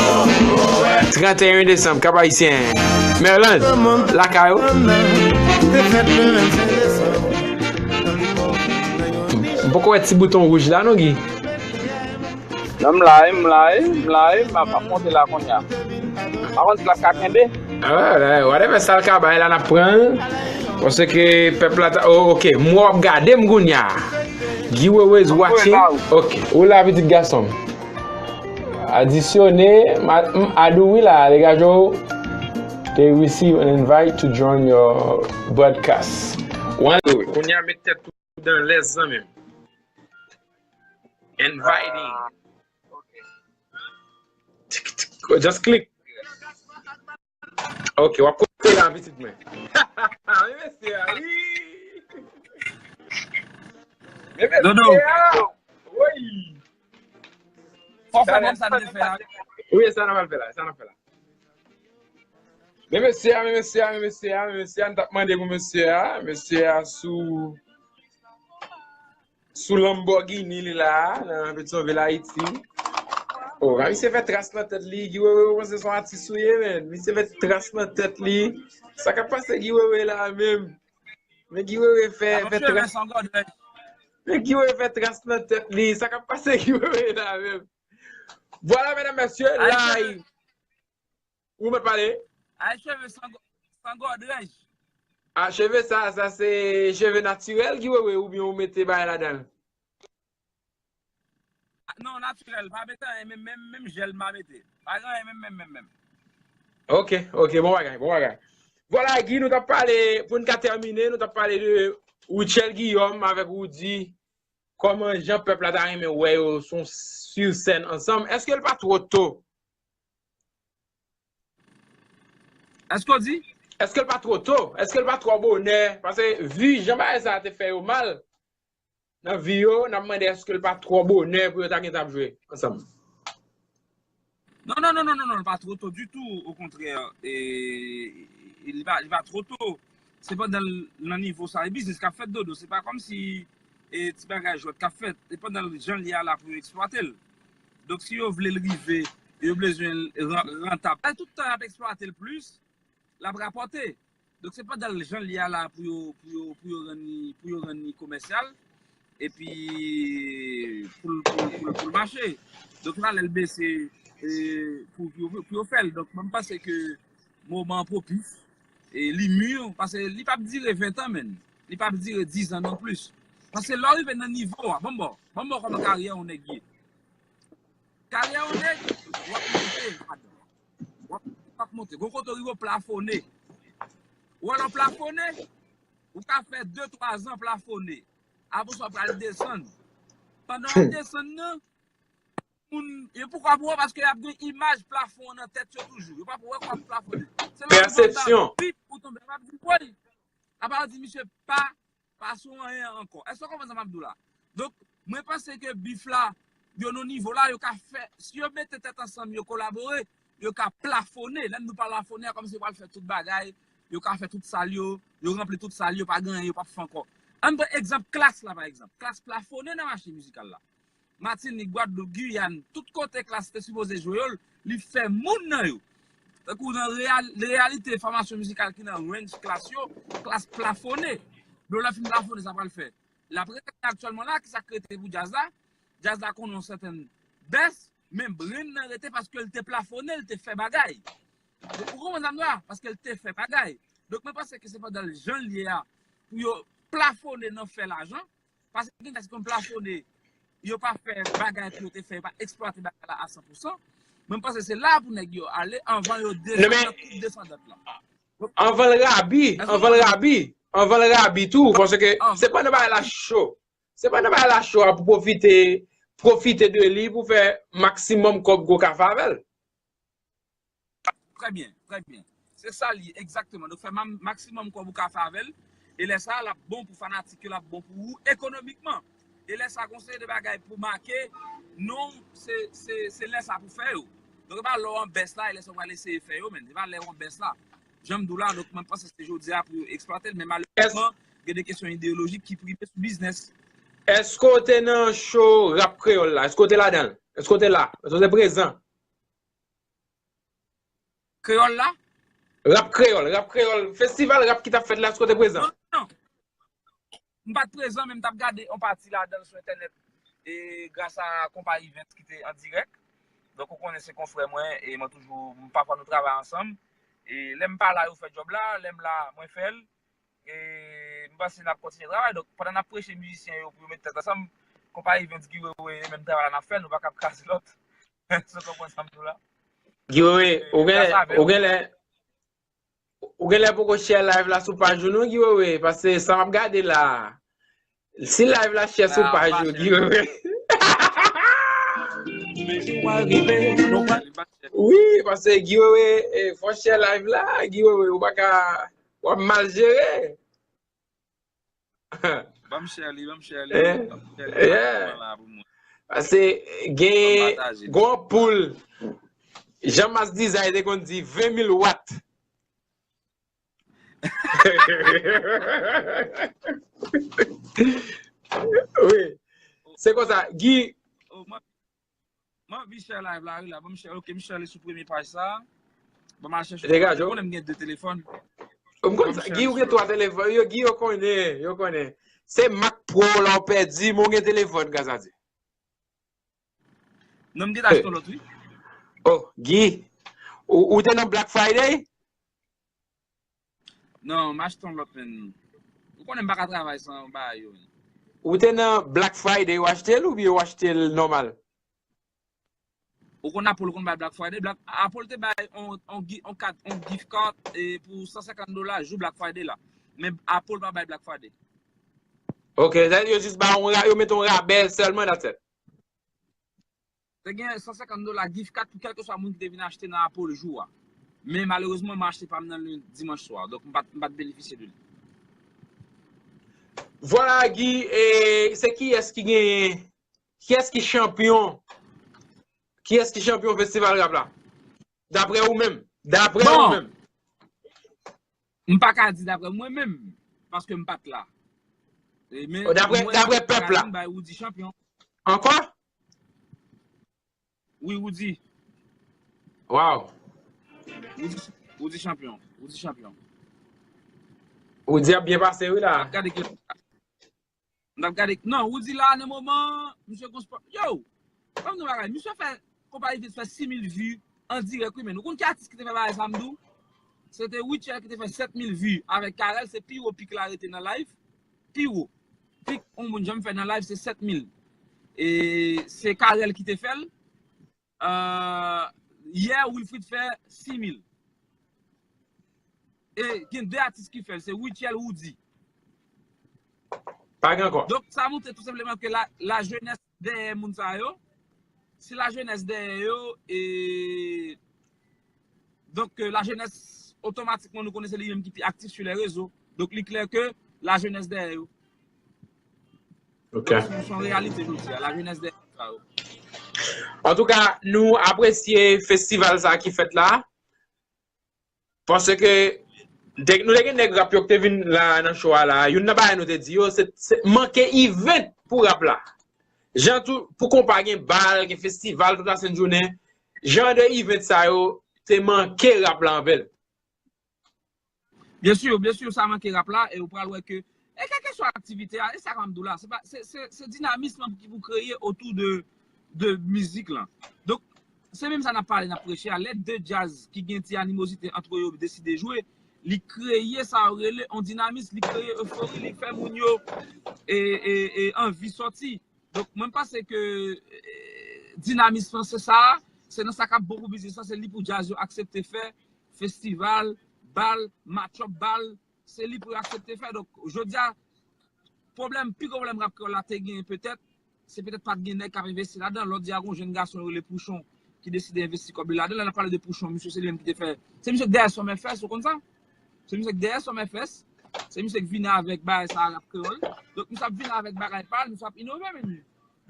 Trannteyen desanm, Kap Ayisyen. Maryland, lakay ou. M poko wè ti bouton wouj la non, Guy. Non, m la, m la, m la, m ap, ap monte la kounye a. M pa konn si l ap ka kenbe. Ah, whatever sa l ka bay la, n ap pran l. Paske pèp la ta, oh, ok, m wè w ap gade m kounye a. Guy Wewe is watching. Ok, ou la pitit gason m. Adisyone, m a, m a di w wi la, degaje w. They receive an invite to join your broadcast. One. Kounye a met tèt ou dan lèz zanmi m. Inviting. Tik, tik. Just click. Ok, w ap kote la pitit mwen. Wi, mesye a, wi. Men mesye a. Wi. Fò fè menm sa n te fè a. Wi, sa n ap fè la, sa n ap fè la. Men mesye a, men mesye a, men mesye a, men mesye a, n t ap mande pou mesye a, mesye a sou sou Lamborghini li la a, nan Petyonvil, Ayiti. Oh, misye fè tras nan tèt li, Guy Wewe, ou panse se yon atis ou ye, menn? Misye fè tras nan tèt li. Sa k ap pase Guy Wewe la a menm? Men Guy Wewe fè, fè tras. Men Guy Wewe fè tras nan tèt li. Sa k ap pase Guy Wewe la a menm? Vwala, medam, mesye, live. Ou mèt pale? Ay, cheve san gò-, san gòdrèj. Ah, cheve sa, sa se cheve natirèl Guy Wewe oubyen ou mete bagay ladan l? Ah, non, natirèl. Pa mete anyen, menm, menm, menm jèl m pa mete. Pa gen anyen menm, menm, menm, menm. Ok, ok, bon bagay, bon bagay. Vwala, Guy, nou t ap pale, pou n ka tèmine, nou t ap pale de Rutshelle Guillaume avèk Roody. Kòman jan pèp la ta renmen wè yo sou, sou sèn ansanm? Èske l pa twò to? Èske w di? Èske l pa twò to? Èske l pa twò bonè? Paske vi jan bagay sa a te fè yo mal nan vi yo, n ap mande èske l pa twò bonè pou yo ta gentan ap jwe ansanm? Non, non, non, non, non, non, li pa twò to ditou, okontrè, e, e li pa, li pa twò to. Se pandan l nan nivo sa, e biznis k ap fèt, Dodo, se pa kòmsi e ti bagay jwèt k ap fèt, e pandan l jan l ye a la pou yo eksplwate l. Donk si yo vle l rive, yo bezwen l ran- rantab. Tout tan y ap eksplwate l plis, l ap rapòte. Donk se pandan l jan l ye a la pou yo, pou yo, pou yo rann li, pou yo rann li komèsyal, epi pou l, pou l, pou l, pou l mache. Donk la lè l bese, e, pou, pou, pou yo fè l. Donk mwen m panse ke moman an pwopis, e li mi, paske li p ap dire ven tan, menn. Li p ap dire diz an non plis. Paske lè w rive nan nivo a, ban m ba w, ban m ba w kòman karyè yon nèg ye. Karyè yon nèg, w ap monte ladan. W ap, w ap monte. Gon kote w rive w plafone. Ou wè lè w plafone, ou ka fè de, twa zan plafone. Apre sa, w pral desann. Pandan w ap desann nan, moun, yo poko ap wè w paske y ap gen imaj plafon an nan tèt yo toujou. Yo p ap wè kòman plafon. Se lè w rive anba bip, ou tonbe, y ap di, woy! Apa yo di misye pa, pa sou anyen ankò. Èske w konprann sa m ap di w la? Donk, mwen panse ke bif la, yo nan nivo la, yo ka fè, si yo mete tèt ansanm, yo kolabore, yo ka plafone. Lè m di w plafone a, kòmsi yo pral fè tout bagay, yo ka fè tout sal yo, yo ranpli tout sal yo, pa gen anyen yo p ap fè ankò. Ann pran egzanp Klass la, pa egzanp. Klass plafone nan mache mizikal la. Matinik, Gwadloup, Giyàn, tout kote Klass te sipoze jwe yo, li fè moun nan yo. Tankou nan reyal, reyalite fòmasyon mizikal ki nan range Klass yo, Klass plafone. Donk lè l fin plafone, sa pral fè. L ap rete aktyèlman la, ki sa k rete pou djaz la? Djaz la konnen yon sètèn bès, men brenn nan rete paske l te plafone, l te fè bagay. Donk, ou konprann sa m di w la? Paske l te fè bagay. Donk, mwen panse ke se pandan l jan l ye a, pou yo plafone nan fè lajan, paske gen djaz ki konn plafone, yo pa fè bagay pou yo te fè, yo pa eksplwate bagay la a san pou san. Mwen, m panse se la pou nèg yo ale anvan yo desann nan koub desandant la. Anvan l rabi, anvan l rabi, anvan l rabi tou, paske se pandan bagay la cho. Se pandan bagay la cho a pou pwofite, pwofite de li pou fè maksimòm kòb ke w ka fè avè l. Trè byen, trè byen. Se sa l ye, egzakteman. Donk, fè ma- maksimòm kòb ou ka fè avè l. E lè sa a, l ap bon pou fanatik yo, l ap bon pou ou ekonomikman. E lè sa a, gon seri de bagay pou make non, se, se, se lè sa a pou fè yo. Donk, e pa lè w an bès la, e lè sa a w pral eseye fè yo, men. E pa lè w an bès la. Jan m di w la, donk, mwen panse se jodi a pou yo eksplwate l, men malerezman, gen de kesyon ideyolojik ki prime sou biznis. Èske w te nan show rap kreyòl la? Èske w te ladan l? Èske w te la? Èske w te prezan? Kreyòl la? Rap kreyòl, rap kreyòl, festival rap ki t ap fèt la, èske w te prezan? Non, non. M pa t prezan, men m t ap gade yon pati ladan l sou entènèt, e gras a Konpa Events ki te an dirèk. Donk, ou konnen se konfrè mwen, e mwen toujou, m pafwa nou travay ansanm. E lè m pa la, yo fè djòb la, lè m la, mwen fè l. E m panse n ap kontinye travay. Donk, pandan n ap preche mizisyen yo pou yo met tèt ansanm, Konpa Events, Guy Wewe, e menm travay la n ap fè, nou pa kab kraze lòt. Sa w konprann sa m di w la? Guy Wewe, ou gen, ou gen lè, ou gen lè poko share live la sou paj ou non, Guy Wewe, paske sa m ap gade la, si live la share sou paj ou, Guy Wewe. Wi, paske Guy Wewe, eh, fò share live la, Guy Wewe, ou pa ka, w ap mal jere. Ban m share li, ban m share li, ban m share li, yeah. Paske gen, gon poul, Jean Mas Design te konn di ven mil wat. Wi. Se konsa, Guy. M anvi share live la, wi, la. Ban m share, ok, m share li sou premye paj sa. Ban m al chèche. Ou konnen m gen de telefòn. M konn sa, Guy, ou gen twa telefòn. Yo, Guy, yo konnen, yo konnen. Se Mac Pro la w pèdi, men w gen telefòn, Gazadi. Non, m gentan achte yon lòt, wi. Oh, Guy. Ou, ou te nan Black Friday? Non, m achte yon lòt, men. Ou konnen m pa ka travay san bagay yo. Ou te nan Black Friday, ou achte l oubyen ou achte l nòmal? Ou konn Apple konn bay Black Friday? Black, Apple te bay on, on, gi- on kat, on gift card e pou san senkant dola jou Black Friday la. Men Apple pa bay Black Friday. Ok, sa yo jis ba yon ra- yo mete yon rabè sèlman, that's it. Te gen san senkant dola gift card pou kèlkeswa moun ki te vin achte nan Apple jou a. Men malerezman, m achte pa m nan le dimanch swa. Donk, m pa t, m pa t benefisye de li. Vwala, Guy, e se kiyès ki genyen? Kiyès ki chanpyon? Kiyès ki chanpyon festival rap la? Daprè ou menm? Daprè ou menm? M pa ka di daprè mwen menm, paske m pa t la. E, men, Oh, daprè, mwen, daprè m pa pèp ka la. Di m bay Roody chanpyon. Ankò? Wi, Roody. Waw. Roody, Roody chanpyon. Roody chanpyon. Roody ap byen pase, wi, la. Gade ki M t ap gade. Non, Roody la nan moman, misye gon spot. Yo! Ban m di w bagay, misye fè, konpayi te fè sis mil vi an dirèk, wi, men. Ou konn ki atis ki te fè bagay sa, m di w? Se te Rutshelle ki te fè sèt mil vi avèk Carel, se pi wo pik la rete nan live. Pi wo. Pik yon moun janm fè nan live, se sèt mil. E se Carel ki te fè l. Euh, yè, Wilfrid fè sis mil. E gen de atis ki fè l, se Rutshelle, Roody. Pa gen ankò. Donk, sa montre tou senpleman ke la, lajenès dèyè moun sa yo, si lajenès dèyè yo, e donk, euh, lajenès, otomatikman, nou konnen se li menm ki pi aktif sou lè rezo. Donk, li klè ke lajenès dèyè yo. Ok. Donk, se yon reyalite jodi a, lajenès dèyè moun sa yo. Antouka, nou apresye festival sa ki fèt la. Paske te, nou te gen nèg rap yo ki te vin la nan show a la. Youn nan bagay nou te di yo, se, se manke event pou rap la. Jan tou, pou konpa gen bal, gen festival, tout la sent jounen. Jan de event sa yo, te manke rap la anpil. Byen si, byen si, sa manke rap la, e ou pral wè ke, e kèlkeswa aktivite a, e sa k ap di w la, se pa, se, se, se dinamis lan ki pou kreye otou de, de mizik lan. Donk, se menm sa n ap pale, n ap preche a, lè de djaz ki gen ti animozite ant yo deside jwe, li kreye sa yo rele yon dinamis, li kreye efori, li fè moun yo e, e, e anvi sòti. Donk, mwen, m panse ke e, dinamis lan se sa, se nan sa k ap bon pou biznis lan, se li pou djaz yo aksepte fè, festival, bal, match-up bal, se li pou yo aksepte fè. Donk, jodi a, pwoblèm, pi gwo pwoblèm rap kreyòl la te genyen petèt, se petèt pa t gen nèg k ap envesti ladan. Lòt di a, gon jèn gason yo rele Pouchon ki deside envesti kòb li ladan. Lè n ap pale de Pouchon, misye se li menm ki te fè. Se misye k dèyè Summerfest, ou konn sa? Se misye k dèyè Summerfest. Se misye k vini avèk bagay sa a, rap kreyòl. Donk, misye ap vini avèk bagay pa l, misye ap inove menm.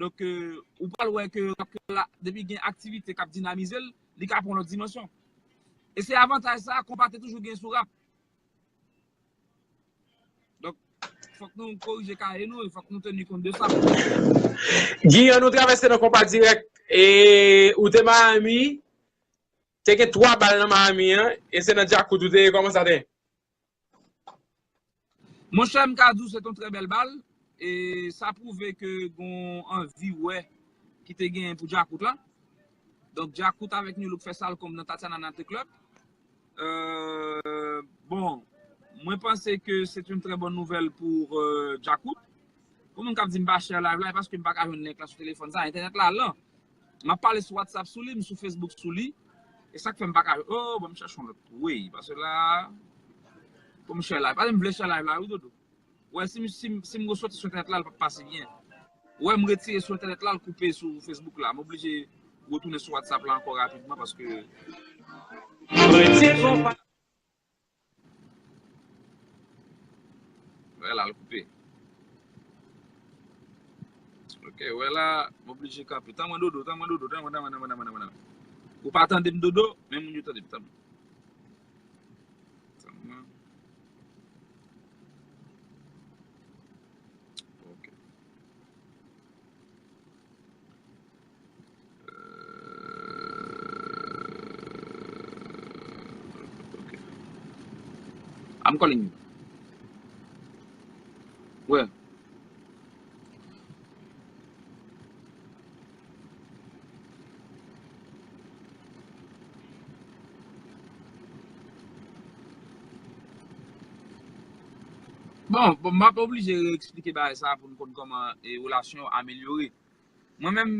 Donk, euh, ou pral wè ke rap kreyòl la, depi gen aktivite k ap dinamize l, li ka pran lòt dimansyon. E se avantaj sa a konpa te toujou gen sou rap. Donk, fòk nou korije kaye nou e fòk nou teni kont de sa. Guy, ann nou travèse nan konpa dirèk. E ou te Miami, te gen twa bal nan Miami an, e se nan Djakout ou te ye, kòman sa te ye? Monchè, m ka di w se t on trè bèl bal. E sa pwouve ke gon anvi wè ki te genyen pou Djakout la. Donk, Djakout avèk Nu Look fè Salcombe nan Tatiana Night Club. Euh, bon, mwen panse ke se t yon trè bòn nouvèl pou euh, Djakout. Pou moun k ap di m pa share live la, e paske m pa ka jwenn link la sou telefòn sa, entènèt la lan. M ap pale sou WhatsApp sou li, m sou Facebook sou li. E sa k fè m pa ka. Oh, bon, m chèche yon lòt way. Paske la, pou m share live. Paske m vle share live la, wi, Dodo. Wè, si m, si m, si m resòti sou entènèt la, l p ap pase byen. Wè, m retire sou entènèt la, l koupe sou Facebook la. M oblije retounen sou WhatsApp la ankò rapidman paske. Retire konpa. Wè la, l koupe. Ok, wè la, m oblije kanpe. Tann mwen Dodo, tann mwen Dodo, tann mwen, tann mwen, tann mwen, tann mwen, tann mwen. Ou pa tande m Dodo, men moun yo tande m, tann mwen. Tann mwen. Ok. Euh, ok. I'm calling you. Where? Bon, bon, m ap oblije reeksplike bagay sa pou n konn kòman e, relasyon yo amelyore. Mwen menm,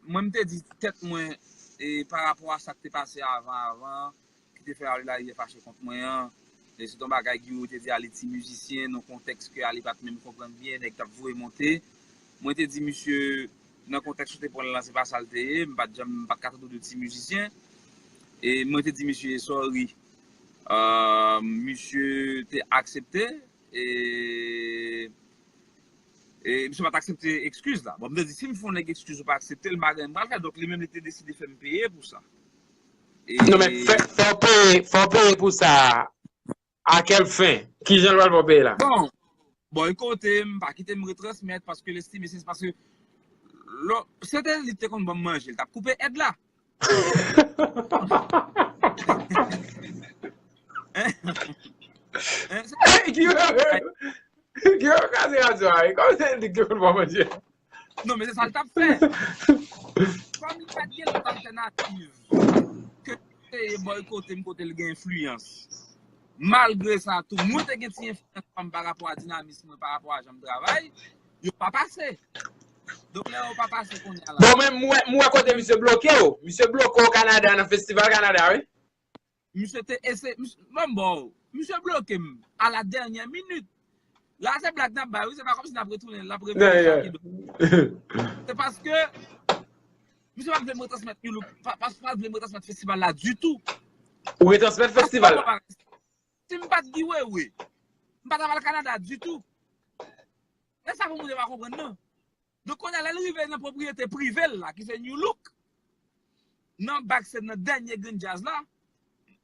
mwen m te di tèt mwen e, pa rapò a sa k te pase avan avan, ki te fè Ali Larivière fache kont mwen an. E se t on bagay Guiro te di Ali ti mizisyen, nan kontèks ke Ali pa t menm konprann byen nèg t ap voye monte. Mwen te di misye, nan kontèks ou te pran l lan, se pa sa l te ye. M pa t janm, m pa t ka tande w de ti mizisyen. E mwen te di misye, sorry. Euh, misye te aksepte, e, e misye pa t aksepte ekskiz la. Bon, m te di, si m fè yon nèg ekskiz ou pa aksepte l, m pa gen anyen m pral fè. Donk, li menm, li te deside fè m peye pou sa. E, Non, men fè, fè w peye, fè w peye pou sa. A kèl fen? Kijan l pral fè w peye la? Bon, boykote m, pa kite m retransmèt, paske l estime se paske lò, se te li te konn ban m manje, l t ap koupe èd la. Hein? Hein? Se pa Hey, Guy Wewe! Guy Wewe kraze radyo a, wi. Kòman se li ki konn ban manje? Non, men se sa l t ap fè. Kòm li pa t gen lòt altènativ ke eseye boykote m kote l gen enfliyans. Malgre sa tou, mwen te gen ti enfliyans pa m pa rapò a dinamis mwen, pa rapò a jan m travay, yo pa pase. Donk, lè yo pa pase kounye a la. Bon, men m wè, m wè kote misye bloke w. Misye bloke w Kanada, nan festival Kanada, wi. Misye te eseye, misye, bon, bon, misye bloke m a la dènyè minit. La, se blag n ap bay, wi, se pa kòmsi n ap retounen, l ap revini Yeah, sa yeah. ki do. Se paske misye pa t vle m retransmèt New Look, pa, pa, pa t vle m retransmèt festival la ditou. Ou retransmèt festival la? Si m pa t Guy Wewe, m pa t ap al Kanada ditou. E sa pou moun yo pa konprann, non. Donk, kounye a, lè l rive nan pwopriyete prive l la, ki se New Look, nan backstage, nan dènye grenn djaz la,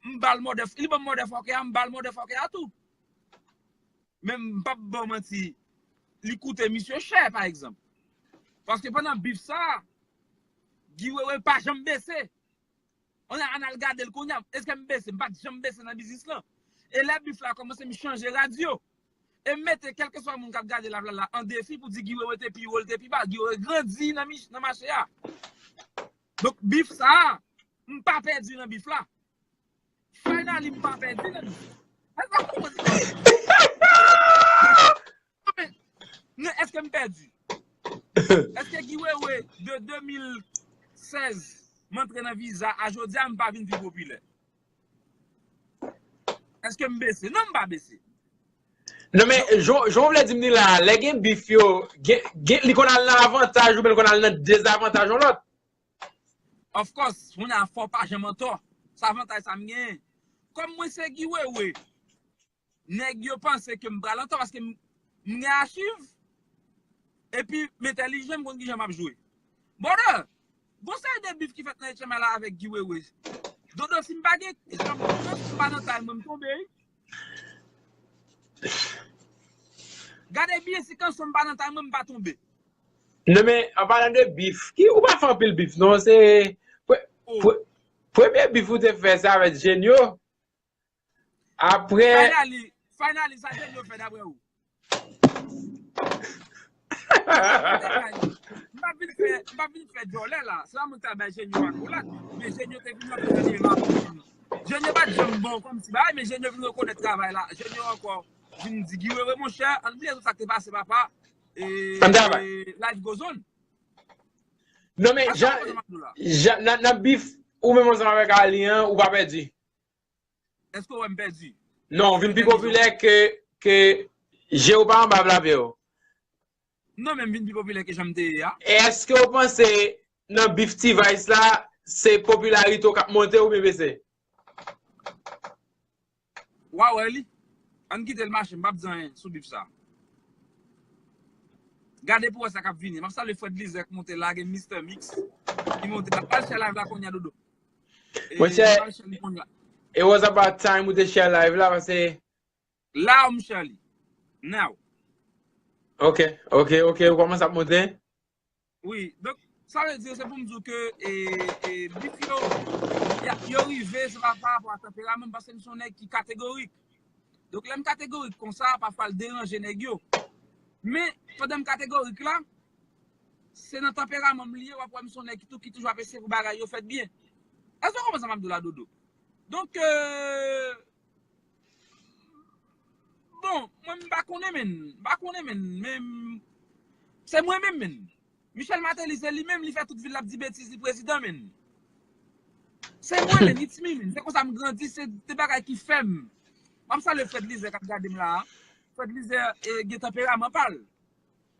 m ba l mòde, li ban m mòde fòkè a, m ba l mòde fòkè a tou. Men m p ap ba w manti, li koute misye chè, pa egzanp. Paske pandan bif sa, Guy Wewe pa janm bese. Kounye a, ann al gade l kounye a, èske m bese? M pa t janm bese nan biznis lan. E lè bif la kòmanse, m chanje radyo. E m mete kèlkeswa moun k ap gade live la, la an defi pou di Guy Wewe te pi wo, l te pi ba. Guy Wewe grandi nan, mich- nan mache a. Donk, bif sa a, m pa pèdi nan bif la. Finally, m pa pèdi nan bif la. Èske w konprann sa? Non, men, èske m pèdi? Èske Guy Wewe de de mil sèz, m antre nan viza a jodi a, m pa vin pi popilè? Èske m bese? Non, m pa bese. Non, men, jan jan w vle di m li la, lè gen bif yo, gen, gen, li konn al nan avantaj oubyen li konn al nan dezavantaj yon lòt? Of course, kounye a fò w pa janm antò. Se avantaj sa m genyen. Kòm mwen se Guy Wewe, nèg yo panse ke m pral antò paske m, m gen achiv. Epi m entèlijan, m konn kijan m ap jwe. Brother, gon seri de bif ki fèt nan H M I la avèk Guy Wewe. Dodo, si m pa gen, si m pa nan tay mwen, m tonbe, wi. Gade byen, si kanson m pa nan tay mwen, m pa tonbe. Non, men, an palan de bif, ki ou pa fè anpil bif, non, se pre- Oh. pre- premye bif ou te fè, se avèk Jenyo. Apre, Finally, finally, sa Jenyo fè daprè ou? M pa vin fè, m pa vin fè djòlè la. Se pa mwen k ta bay Jenyo akolad. Men Jenyo te vin nan kote la. Jenyo pa t janm bon kòmsi bagay, men Jenyo vin rekonèt travay la. Jenyo ankò vin di Guy Wewe, monchè, ann bliye tout sa k te pase, papa. E, Ann travay. E life goes on. Non, men, Sa jan, se sa m ap di w la. jan, nan, nan bif, ou menm ansanm avèk Ali an, ou pa pèdi. Èske w wè m pèdi? Non, ou vin pi popilè ke, ke je ou pa anba avè yo. Non, men m vin pi popilè ke jan m te ye a. E èske ou panse nan bif T-Vice la, se popilarite w k ap monte oubyen bese? W a wè li. Ann kite l mache, m p ap di anyen sou bif sa. Gade pou wè sa k ap vini. M ap salye Fred Lizè k monte la, gen Mister Mix ki monte la. Al share live la kounye a, Dodo. E, Monchè, al share li kounye a. It was about time ou te share live la, paske La, m share li. Now. Ok, ok, ok, ou kòmanse ap monte? Wi, donk, sa vle di, se pou m di w ke, e, e, bif yo, y a- yo rive, se pa pa rapò a tanperaman m, paske m se yon nèg ki kategorik. Donk, lè m kategorik konsa, pafwa l deranje nèg yo. Men, pandan m kategorik la, se nan tanperaman m li ye, w ap wè m se yon nèg ki tou, ki toujou ap eseye pou bagay yo fèt byen. Èske w konprann sa m ap di w la, Dodo? Donk, e, bon, mwen m pa konnen, men. M pa konnen, men. Men, se mwen menm, men. Michel Martelly, se li menm, li fè tout vil la ap di betiz, li prezidan, men. Se mwen, men, it's me, men. Se konsa m grandi, se de bagay ki fè m. M ap salye Fred Lizè k ap gade m la a. Fred Lizè, e, gen tanperaman pa l.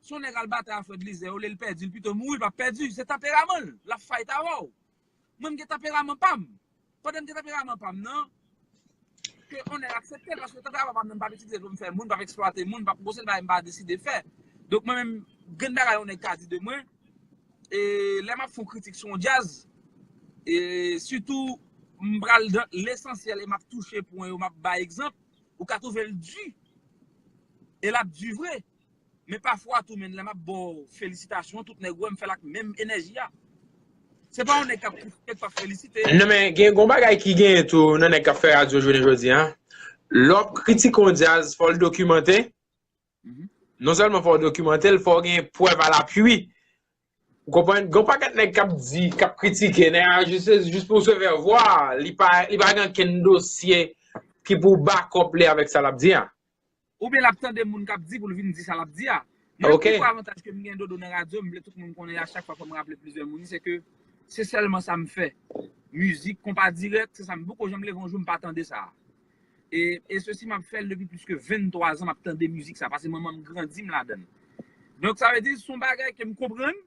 Si yon nèg al batay a Fred Lizè, olye l pèdi, l pito mouri, l p ap pèdi. Se tanperaman l. L ap fight avè w. Mwen, m gen tanperaman pa m. Pandan m gen tanperaman pa m nan, ke yon nèg aksepte l, paske tan travay pa m nan, m p ap itilize l pou m fè moun, m p ap eksplwate moun, m p ap, gon seri bagay m pa deside fè. Donk, mwen menm, grenn bagay yon nèg ka di de mwen, e lè m ap fè yon kritik sou yon djaz, e sitou, m pral nan lesansyèl e m ap touche pwen yo, m ap bay egzanp, ou ka twouve l di, e l ap di vre. Men pafwa tou, men lè m ap ba w felisitasyon, tout nèg wè m fè l ak menm enèji a. Se pa yon nèg k ap kritike, k ap felisite. Non, men gen yon bagay ki genyen tou nan nèg k ap fè radyo jounen jodi a. Lè w ap kritike yon djaz, fò l dokimante. Non sèlman fò w dokimante l, fò w gen prèv alapui. Ou konprann? Gen yon pakèt nèg k ap di, k ap kritike, nèg a jis, jis pou se fè vwa, li pa, li pa gen okenn dosye ki pou back up li avèk sa l ap di a. Oubyen l ap tande moun k ap di pou l vin di sa l ap di a. Mwen, pi gwo avantaj ke m gen, Dodo, nan radyo, m vle tout moun konnen a chak fwa, fò m raple plizyè moun, se ke se sèlman sa m fè. Mizik, konpa dirèk, se sa m poko janm leve yon jou m pa tande sa. E, e sesi, m ap fè l depi plis ke venntwa zan, m ap tande mizik sa, paske manman m grandi m ladan l. Donk, sa vle di, se yon bagay ke m konprann,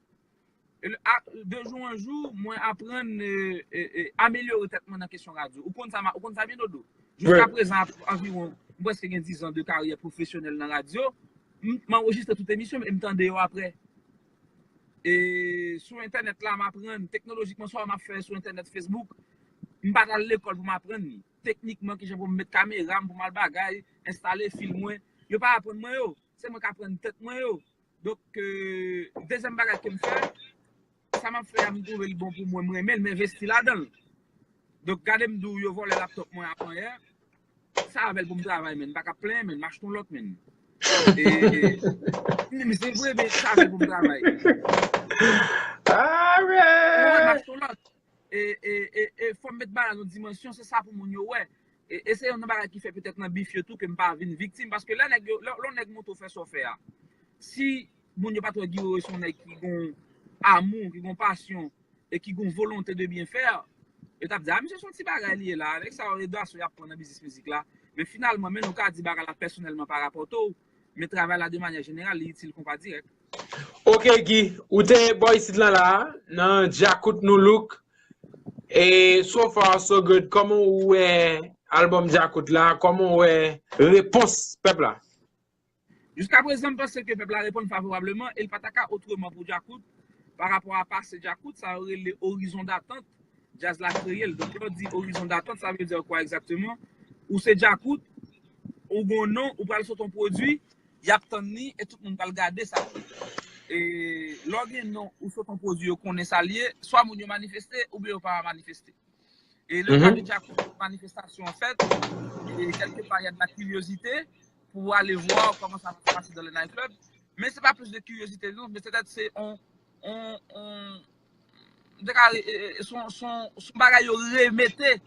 e, a, de jou an jou, mwen aprann, e, e, e, amelyore tèt mwen nan kesyon radyo. Ou konn sa, ma-, ou konn sa byen, Dodo. Jiska prezan, ap-, anviwon, m prèske gen diz an de karyè pwofesyonèl nan radyo. M, m anrejistre tout emisyon m e m tande yo apre. E sou entènèt la, m aprann. Teknolojikman, sa m ap fè sou entènèt, Facebook, m pa t al lekòl pou m aprann li. Teknikman, kijan pou m met kamera m, pou m al bagay, enstale fil mwen, yo pa aprann mwen yo. Se mwen k aprann tèt mwen yo. Donk, e, dezyèm bagay ke m fè, sa m ap fè a, m twouve l bon pou mwen, m renmen l, m envesti ladan l. Donk, gade m di w, yo vòlè laptòp mwen apanyè. Sa avè l pou m travay, menn. M pa ka plenyen, menn. M achte yon lòt, menn. E, e, m se vre, men sa avè l pou m travay. Ou konprann, m achte yon lòt. E, e, e, e fò m met bagay nan yon dimansyon, se sa pou moun yo wè. E, e se youn nan bagay ki fè petèt nan bif yo tou ke m pa vin viktim, paske lè nèg yo, lè, lè yon nèg montre w fè sa w fè a, si moun yo pa t wè Guy Wewe se yon nèg ki gon amou, ki gon pasyon, e ki gon volonte de byen fè, yo t ap di, a, misye se yon ti bagay li ye la, avèk sa, Eduardo y ap pran nan biznis mizik la. Men finalman, men nou ka di bagay la pèsonèlman pa rapòte w, men travay la de manyè jeneral, li itil konpa dirèk. Ok, Guy, ou te bò isit lan la, nan Djakout Nou Look, e so far so good, kòman ou wè albòm Djakout la, kòman ou wè repons pèp la? Jiska prezan, m panse ke pèp la reponn favorableman e l pa ta ka otreman pou Djakout. Pa rapò a pase Djakout, sa yo rele orizon datant, djaz la kreye l. Donk, lè w di orizon datant, sa vle di kwa egzakteman? Ou se Djakout, ou gon non, ou pral sot yon pwodui, y ap tann li e tout moun pral gade sa. E lè w gen non, ou sot yon pwodui, yo konnen sa l ye, swa moun yo manifeste oubyen yo pa manifeste. E le ka de Djakout, manifestasyon an fèt, e kèlke pa y a de la curiosité pour aller voir comment ça va se passer dans le nightclub. Men se pa plis de curiosité non, men se tèt se on, on, on, m te ka re-, e, e, son, son, son bagay yo remete,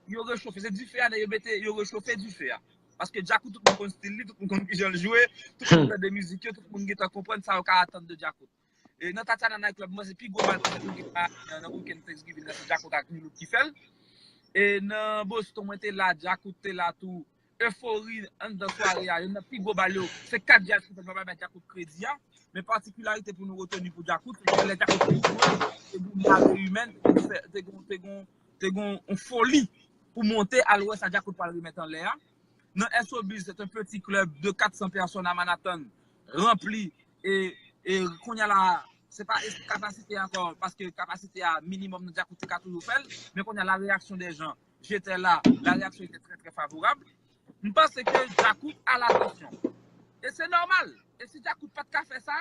yo rechofe. Se dife a, yo mete, yo rechofe dife a. Paske Djakout, tout moun konn stil li, tout moun konn kijan l jwe, tout moun tande mizik yo, tout moun gentan konprann sa yo ka atann de Djakout. E nan Tatiana Night Club, mwen se pi gwo bal petèt mwen gen nan, nan weekend Thanksgiving nan, se Djakout ak Milouk ki fè l. E nan Boston, mwen te la, Djakout te la tou. Efori anndan sware a, youn nan pi gwo bal yo. Se kat djaz ki fè l, pa bay Djakout kredi a. Men patikilarite pou nou reteni pou Djakout, se ke lè Djakout te jwe, te gen yon mare imèn, te gen, te gen, te gen yon foli pou monte al wè sa Djakout pral remèt anlè a. Nan Sobiz, se yon peti klèb de kat san pèsòn a Manhattan, ranpli, e, e kounye a la, se pa kapasite ankò, paske kapasite a minimòm nan Djakout te ka toujou fè l, men kounye a la reyaksyon de jan, j'étais là, la réaction était très, très favorable. M panse ke Djakout a l'attention. E se nòmal. E si Djakout pa t ka fè sa,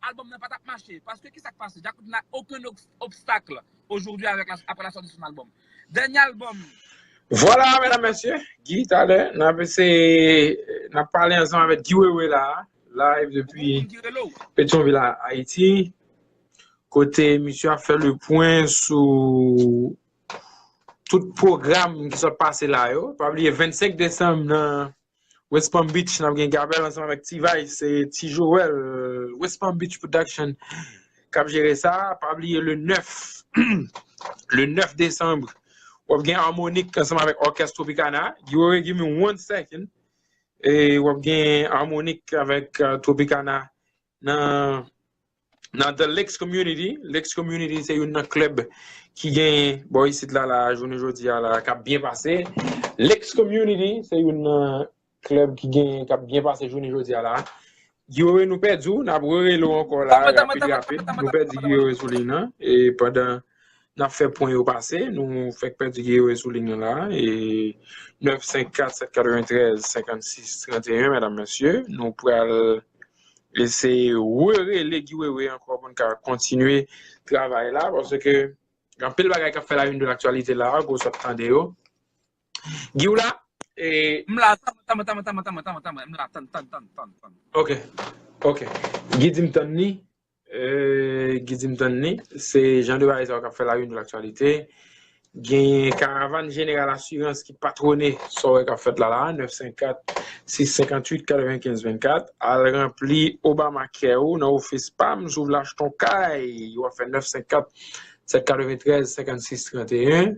albòm nan pa t ap mache. Paske ki sa k pase? Djakout n'a aucun obs-, obstacle aujourd'hui avec la, après la sortie de son album. Dènye albòm. Vwala, medam, mesye, Guy, talè, n ap eseye, n ap pale ansanm avèk Guy Wewe la, live depi Petyonvil, Ayiti, kote misye ap fè le pwen sou tout pwogram ki sot pase la yo. Pa bliye, vennsenk desanm nan West Palm Beach, n ap gen Gabel ansanm avèk T-Vice, se T Joel, West Palm Beach Production k ap jere sa. Pa bliye le nèf, le nèf desanm, w ap gen Harmonik ansanm avèk Orchestre Tropicana. Guy Wewe, give me one second. E w ap gen Harmonik avèk, uh, Tropicana nan nan The Lakes Community. Lakes Community se youn nan klèb ki gen bò isit la, la, jounen jodi a la, k ap byen pase. Lakes Community, se youn nan klèb ki gen, k ap byen pase jounen jodi a la. Guy Wewe, nou pèdi w, n ap rerele w ankò la, rapid, rapid. Nou pèdi Guy Wewe sou liy nan. E pandan n ap fè pwen yo pase, nou fèk pèdi Guy Wewe sou liy nan la. E nèf senk kat, sèt katreventrèz, senkannsis, tranteyen, medam, mesye. Nou pral eseye rerele Guy Wewe ankò pou n ka kontinye travay la, paske gen anpil bagay k ap fè la une de l'actualité la, gwo sòt tande yo. Guy w la? E M la, tann, tann, tann, tann, tann, tann, tann, tann, m la, tann, tann, tann, tann, tann. Ok, ok. Guy di m tann li. Euh, Guy di m tann li. Se jan de bagay sa yo k ap fè la une de l'actualité. Genyen Karavàn Jeneral Asirans ki patwone sa w wè k ap fèt la la, nèf senk kat, sis senkanntuit, katrevenkenz vennkat. Al ranpli Obamacare ou nan ofis pa m si w vle achte yon kay. W ap fè nèf senk kat, sèt katreventrèz, senkannsis, tranteyen.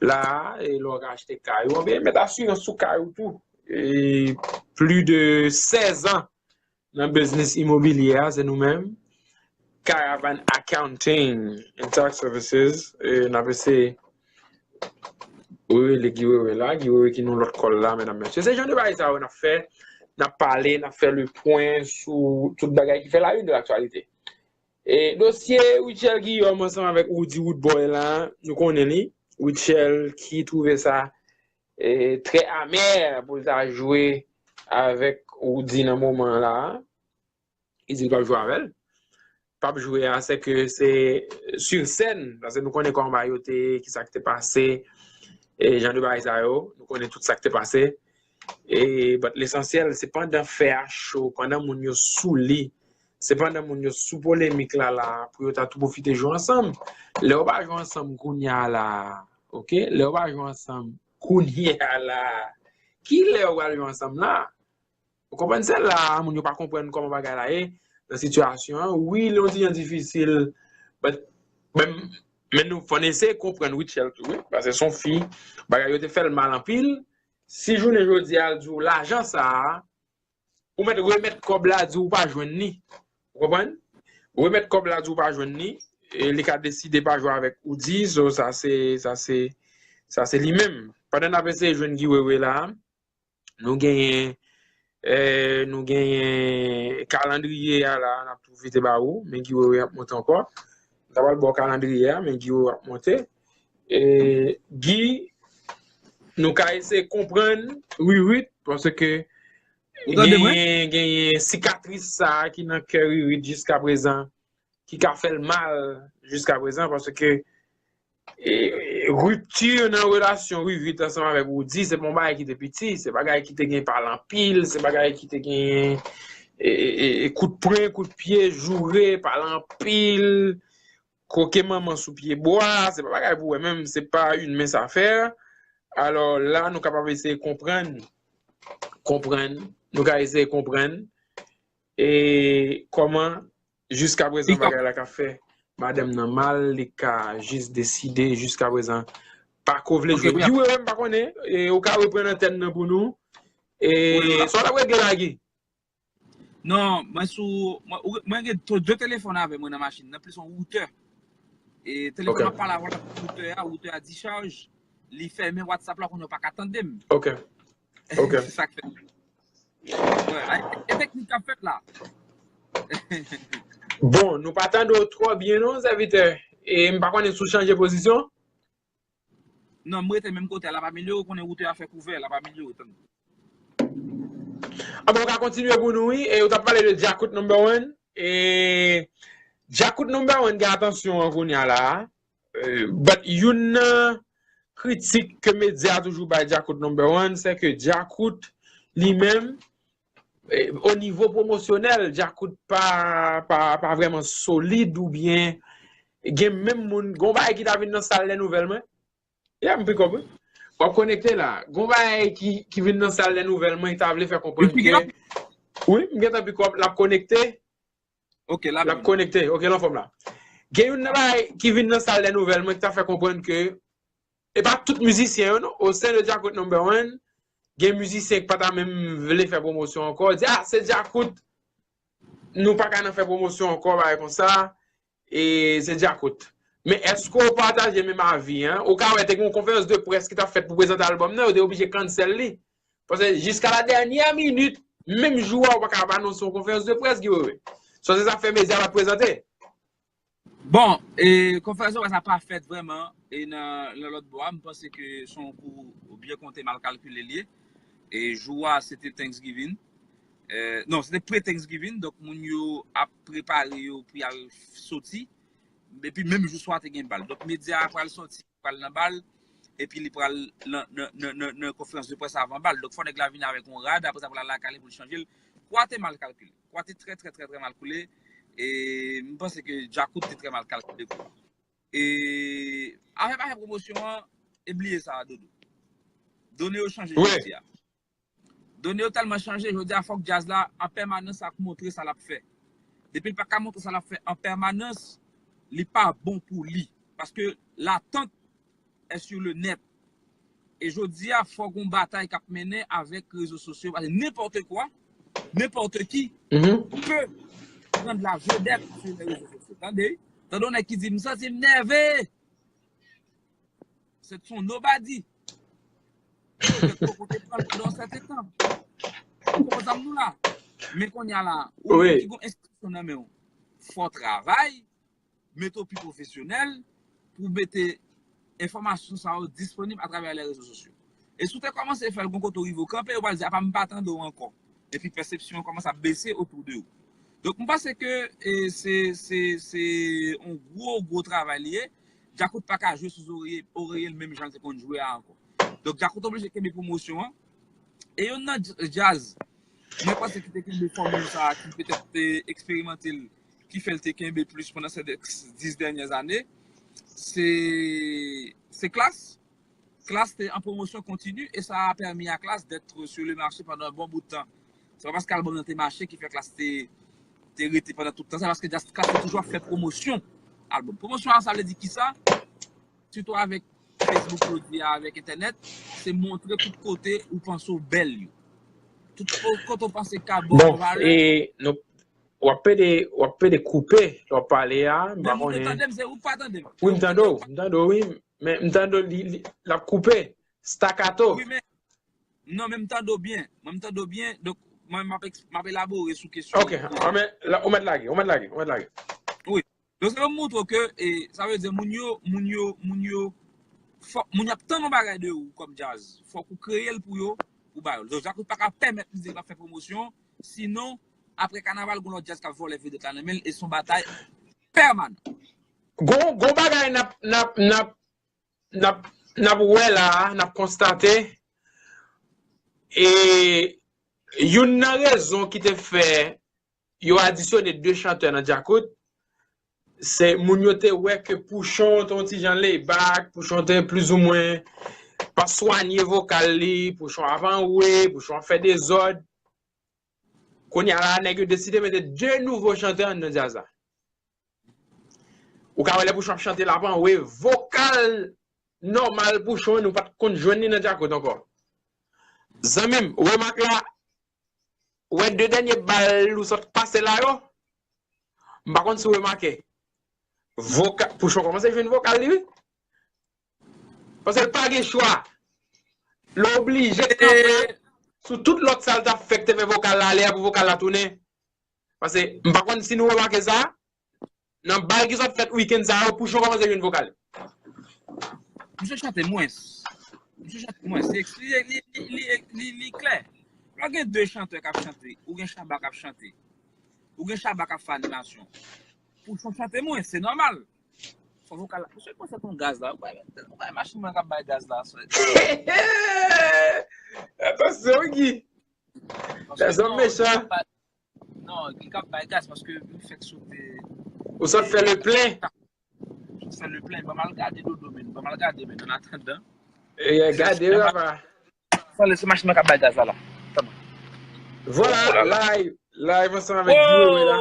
La, e lè w ka achte kay ou, oubyen mèt asirans sou kay ou tou. E plis de sèz an nan biznis imobilye a, se nou menm. Caravan Accounting and Tax Services, e n ap eseye rele Guy Wewe la, Guy Wewe ki nan lòt kòl la, medam, mesye. Se jan de bagay sa yo n ap fè, n ap pale, n ap fè le pwen sou tout bagay ki fè la une de l'actualité. E dosye Rutshelle Guillaume ansanm avèk Roody Roodboy la, nou konnen li. Rutshelle ki twouve sa, e, trè amè pou l ta jwe avèk Roody nan moman la. Li di l p ap jwe avè l. P ap jwe a, se ke se sur scène, paske nou konnen kòman bagay yo te ye, ki sa k te pase, e jan de bagay sa yo, nou konnen tout sa k te pase. E, but lesansyèl, se pandan fè a cho, pandan moun yo sou li, se pandan moun yo sou polemik la, la, pou yo ta tou pwofite jwe ansanm. Lè yo pa jwe ansanm kounye a la, ok? Lè yo pa jwe ansanm kounye a la, ki lè yo pral jwe ansanm la? Ou konprann, se la moun yo pa konprann kòman bagay la ye nan sitiyasyon an. Wi, li yon ti jan difisil, but, men, men nou fò n eseye konprann Rutshelle tou, wi, paske se yon fi, bagay yo te fè l mal anpil. Si jounen jodi a, l di w lajan sa a, ou mèt remèt kòb la, di w pa jwenn li. Ou konprann? Remèt kòb la, di w pa jwenn li, e li ka deside pa jwe avèk Roody, so sa se, sa se, sa se li menm. Pandan n ap eseye jwenn Guy Wewe la, nou genyen, eh, nou genyen kalandriye a la, n ap pwofite ba ou, men Guy Wewe ap monte ankò. M ta pral ba w kalandriye a, men Guy Wewe ap monte. E, Guy, nou ka eseye konprann Ririt, paske genyen, genyen sikatris sa a ki nan kè Ririt jiskaprezan, ki ka fè l mal jiskaprezan, paske, e, e, ripti nan relasyon Ririt ansanm avèk Roody, se pa yon bagay ki te piti, se bagay ki te gen pale anpil, se bagay ki te gen, e, e, e, e, kout pwen, kout pye, joure, pale anpil, kwoke manman sou pye bwa, se pa bagay pou wè menm, se pa une mince affaire. Alò, la, nou kapab eseye konprann, konprann, nou ka eseye konprann, e, kòman, jiskaprezan, bagay la ka fè madanm nan mal, li ka jis deside, jiskaprezan, pa ko vle jwe. Guy Wewe, m pa konnen, e, ou ka reprann antèn nan pou nou. E, sa w t ap regle la, Guy? Non, mwen sou, mwen, mwen gen to-, de telefòn avè mwen nan machin nan, plis yon woutè. E telefòn ap pale avè woutè a, woutè a dichaj, li fèmen WhatsApp la, kounye a w pa ka tande m. Ok. Ok. Se sa k fè. Wè, e, e teknik k ap fèt la. Bon, nou pa tande w twò byen non, sèvitè. E m pa konnen si w chanje pozisyon. Non, m rete menm kote a, l ap amelyore, ou konnen woutè a fè kouvè, l ap amelyore, tann. Anben, ou ka kontinye pou nou, wi. E ou t ap pale de Djakout number one. E Djakout number one gen atansyon an kounye a la. E, but youn nan kritik ke medya toujou bay Djakout number one, se ke Djakout, li menm, e, o nivo pwomosyonèl, Djakout pa, pa, pa vrèman solid oubyen gen menm moun, gon bagay ki ta vin nan sal dè nouvèl mwen. Yeah, m pikòp, wi. W ap konekte la. Gon bagay ki, ki vin nan sal dè nouvèl mwen, ki ta vle fè konprann ke, wi, m gentan pikòp, l ap konekte. Ok, l ap konekte. Ok, l anfòm la. Gen youn nan bagay ki vin nan sal dè nouvèl mwen ki ta fè konprann ke e pa tout mizisyen yo, non. Au sein de Djakout number one, gen mizisyen ki pa ta menm vle fè pwomosyon ankò. Di, ah, se Djakout. Nou pa ka nan fè pwomosyon ankò, bagay konsa. E se Djakout. Men èske w pataje menm avi an? Ou ka wè te gen yon konferans de près ki t ap fèt pou prezante albòm nan, yo te oblije cancel li. Paske jiska la dènyè minit, menm jou a, ou pa ka ap anonse yon konferans de près, Guy Wewe. Sa se sa k fè medya pa t prezante. Bon, e, konferans de près la pa fèt vrèman, e nan, nan lòt bò a, m panse ke se yon kou byen konte, mal kalkile l ye. E jou a, se te Thanksgiving. E, non, se te pre-Thanksgiving, donk moun yo ap prepare yo pou y al soti. Epi menm jou swa te gen bal. Donk medya a pral soti, pral nan bal, epi li pral nan, nan, nan, nan, nan konferans de près avan bal. Donk fò nèg la vini avèk yon rad, apre sa pou l al lakay li pou l chanje l. Kou a te mal kalkile. Kou a te trè, trè, trè, trè mal koule. E m panse ke Djakout te trè mal kalkile kou. E afè pa fè pwomosyon an, e bliye sa, Dodo. Done yo chanje jodi a. Done yo tèlman chanje, jodi a fòk djaz la an pèmanans ap montre sa l ap fè. Depi l pa ka montre sa l ap fè an pèmanans, li pa bon pou li. Paske l'attente est sur le net. E jodi a, fòk gon batay k ap mennen avèk rezo sosyo. Paske nenpòt kwa, nenpòt ki, peut prendre la vedette sur les réseaux sociaux. Tande? Tande yon nèg ki di, "M santi m nève." Se son nobody. Petèt poko te pran l pandan yon sèten tan. Ou konprann sa m di w la? Men kounye a la, ou menm ki gon enstitisyon nan men w, fò w travay, mete w pi pwofesyonèl pou w mete enfòmasyon sa yo disponib atravè lè rezo sosyo. E si w te kòmanse fè l gon kote w rive w kanpe, yo pral di, "Apa m pa tande w ankò." Epi pèsepsyon an kòmanse ap bese otou de ou. Donk, m panse ke e, se, se, se yon gwo, gwo travay li ye. Djakout pa ka jwe sou zoreye, oreye l menm jan l te konn jwe a ankò. Donk, Djakout oblije kenbe pwomosyon an. E youn nan dj- djaz, mwen panse ki te kenbe fòmil sa a, ki petèt te eksperimante l, ki fè l te kenbe plis pandan se dis dènyè ane, se, se Klass. Klass te an pwomosyon kontini e sa a pèmi a Klass d'être sur le marché pendant un bon bout de temps. Se pa paske albòm nan te mache ki fè Klass te, te rete pandan tout tan sa, paske Klass te toujou ap fè pwomosyon albòm. Pwomosyon an, sa vle di kisa? Sitou avèk Facebook jodi a, avèk entènèt, se montre tout kote ou panse w bèl yo. Tout ko- kote w panse ka ba w valè. E nou, w ap pede, w ap pede koupe lè w ap pale a, m pa konnen. Tande m, se ou k pa tande m. Wi, m tande w, m tande w, wi. Men m tande w, li, li, l ap koupe. Staccato. Wi, men, non, men m tande w byen. Mwen, m tande w byen. Donk, mwen, m ap eks- m ap elabore sou kesyon. Ok, ah, men, la, ou mèt lage, ou mèt lage, ou mèt lage. Wi. Donk, se pou m montre w ke, e, sa vle di, moun yo, moun yo, moun yo, fòk, moun yo ap tann yon bagay de ou kòm djaz. Fòk ou kreye l pou yo, pou ba yo l. Donk, Djakout pa ka pèmèt li di l ap fè pwomosyon, sinon, apre kanaval, gon lòt djaz k ap vòlè vedèt la nan men l, e se yon batay pèmanan. Gon, gon bagay n ap, n ap, n ap, n ap, n ap wè la a, n ap konstate, e youn nan rezon ki te fè yo adisyone de chantè nan Djakout, se moun yo te wè ke Pouchon te yon ti jan laid back, Pouchon te plizoumwen pa swanye vokal li, Pouchon ap anwe, Pouchon ap fè dezòd. Kounye a la, nèg yo deside mete de nouvo chantè anndan djaz la. Ou ka wè lè Pouchon ap chante, l ap anwe, vokal nòmal Pouchon, nou pa t konn jwenn li nan Djakout ankò. Zanmi m, remak la, ou wè de dènye bal ou sot pase la yo, m pa konn si w remake. Voka, Pouchon kòmanse jwenn vokal li, wi. Paske l pa gen chwa. L oblije kanpe sou tout lòt sa l t ap fè k te fè vokal la ale a pou vokal la tounen. Paske m pa konn si nou remake sa, nan bal ki sot fèt wikenn sa yo, Pouchon kòmanse jwenn vokal. Misye chante mwens. Misye chante mwens. Li, li, li, li, li, li klè. Lè w gen de chantè k ap chante, ou gen Shabba k ap chante, ou gen Shabba k ap fè animasyon, Pouchon chante mwens, se nòmal. Fò vokal la. Misye panse ton gaz la. Ou bay, ou bay machin mwen k ap bay gaz la aswè. Atansyon, Guy. Lèzòm mechan. Non, li k ap bay gaz paske m fèk sot. Ou sot fè le plen. Fè le plen, ban m al gade Dodo, men. Ban m al gade, men, an atandan. E, gade, papa. Sa, se machin nan k ap bay gaz la, la. Vwala, live, live ansanm avèk Guy Wewe la.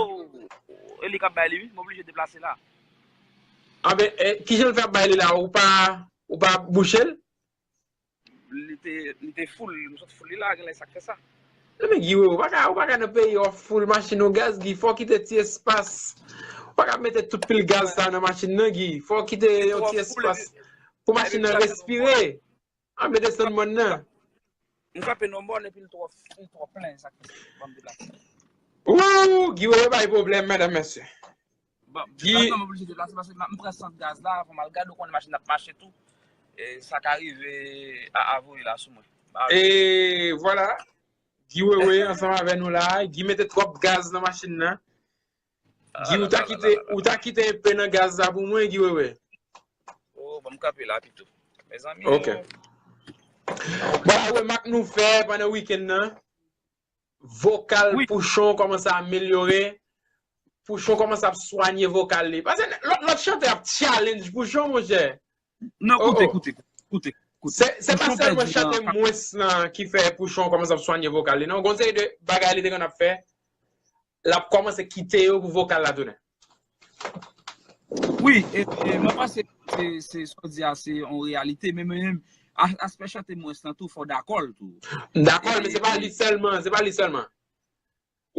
E li k ap bay li, wi. M oblije deplase la. Anben, e, kijan l fè ap bay li la? Ou pa, ou pa bouche l? Li te, li te full, m sot full li la, genlè sa k fè sa. Non, men Guy Wewe, ou pa ka, ou pa ka nan peyi w ap full machin ou gaz, Guy, fò w kite ti espas. Ou pa ka mete tout pil gaz sa nan machin nan, Guy. Fò w kite yon ti espas pou machin nan respire. An, mete desann mòn nan. M kanpe nan mòn epi l twò, li twò plen, sa k fè ban m deplase. Wou, Guy Wewe bay pwoblèm, medam, mesye. Bon, Guy, m oblije deplase paske m pran sant gaz la, fò m al gade, ou konnen machin ap mache tou. E sa ka rive a avoye la sou mwen. E vwala. Guy Wewe ansanm avè nou la. Guy mete twòp gaz nan machin nan. Guy, ou ta kite, ou ta kite enpe nan gaz la pou mwen, Guy Wewe. Oh, ban m kanpe la pito. Mezanmi. Ok. Bon, remak nou fè pandan wikenn nan, vokal Pouchon kòmanse amelyore. Pouchon kòmanse ap swanye vokal li. Paske lòt, lòt chantè ap challenge Pouchon, monchè. Non, koute, koute, koute. Se, se pa sèlman chante mwens lan ki fè Pouchon kòmanse ap swanye vokal li, non. Gon seri de bagay li te konn ap fè, l ap kòmanse kite yo pou vokal la tounen. Wi, e, e mwen panse se, se sa w di a, se yon reyalite, men mwen menm, a- aspè chante mwens lan tou, fò w dakò l tou. M dakò l, men se pa li sèlman, se pa li sèlman.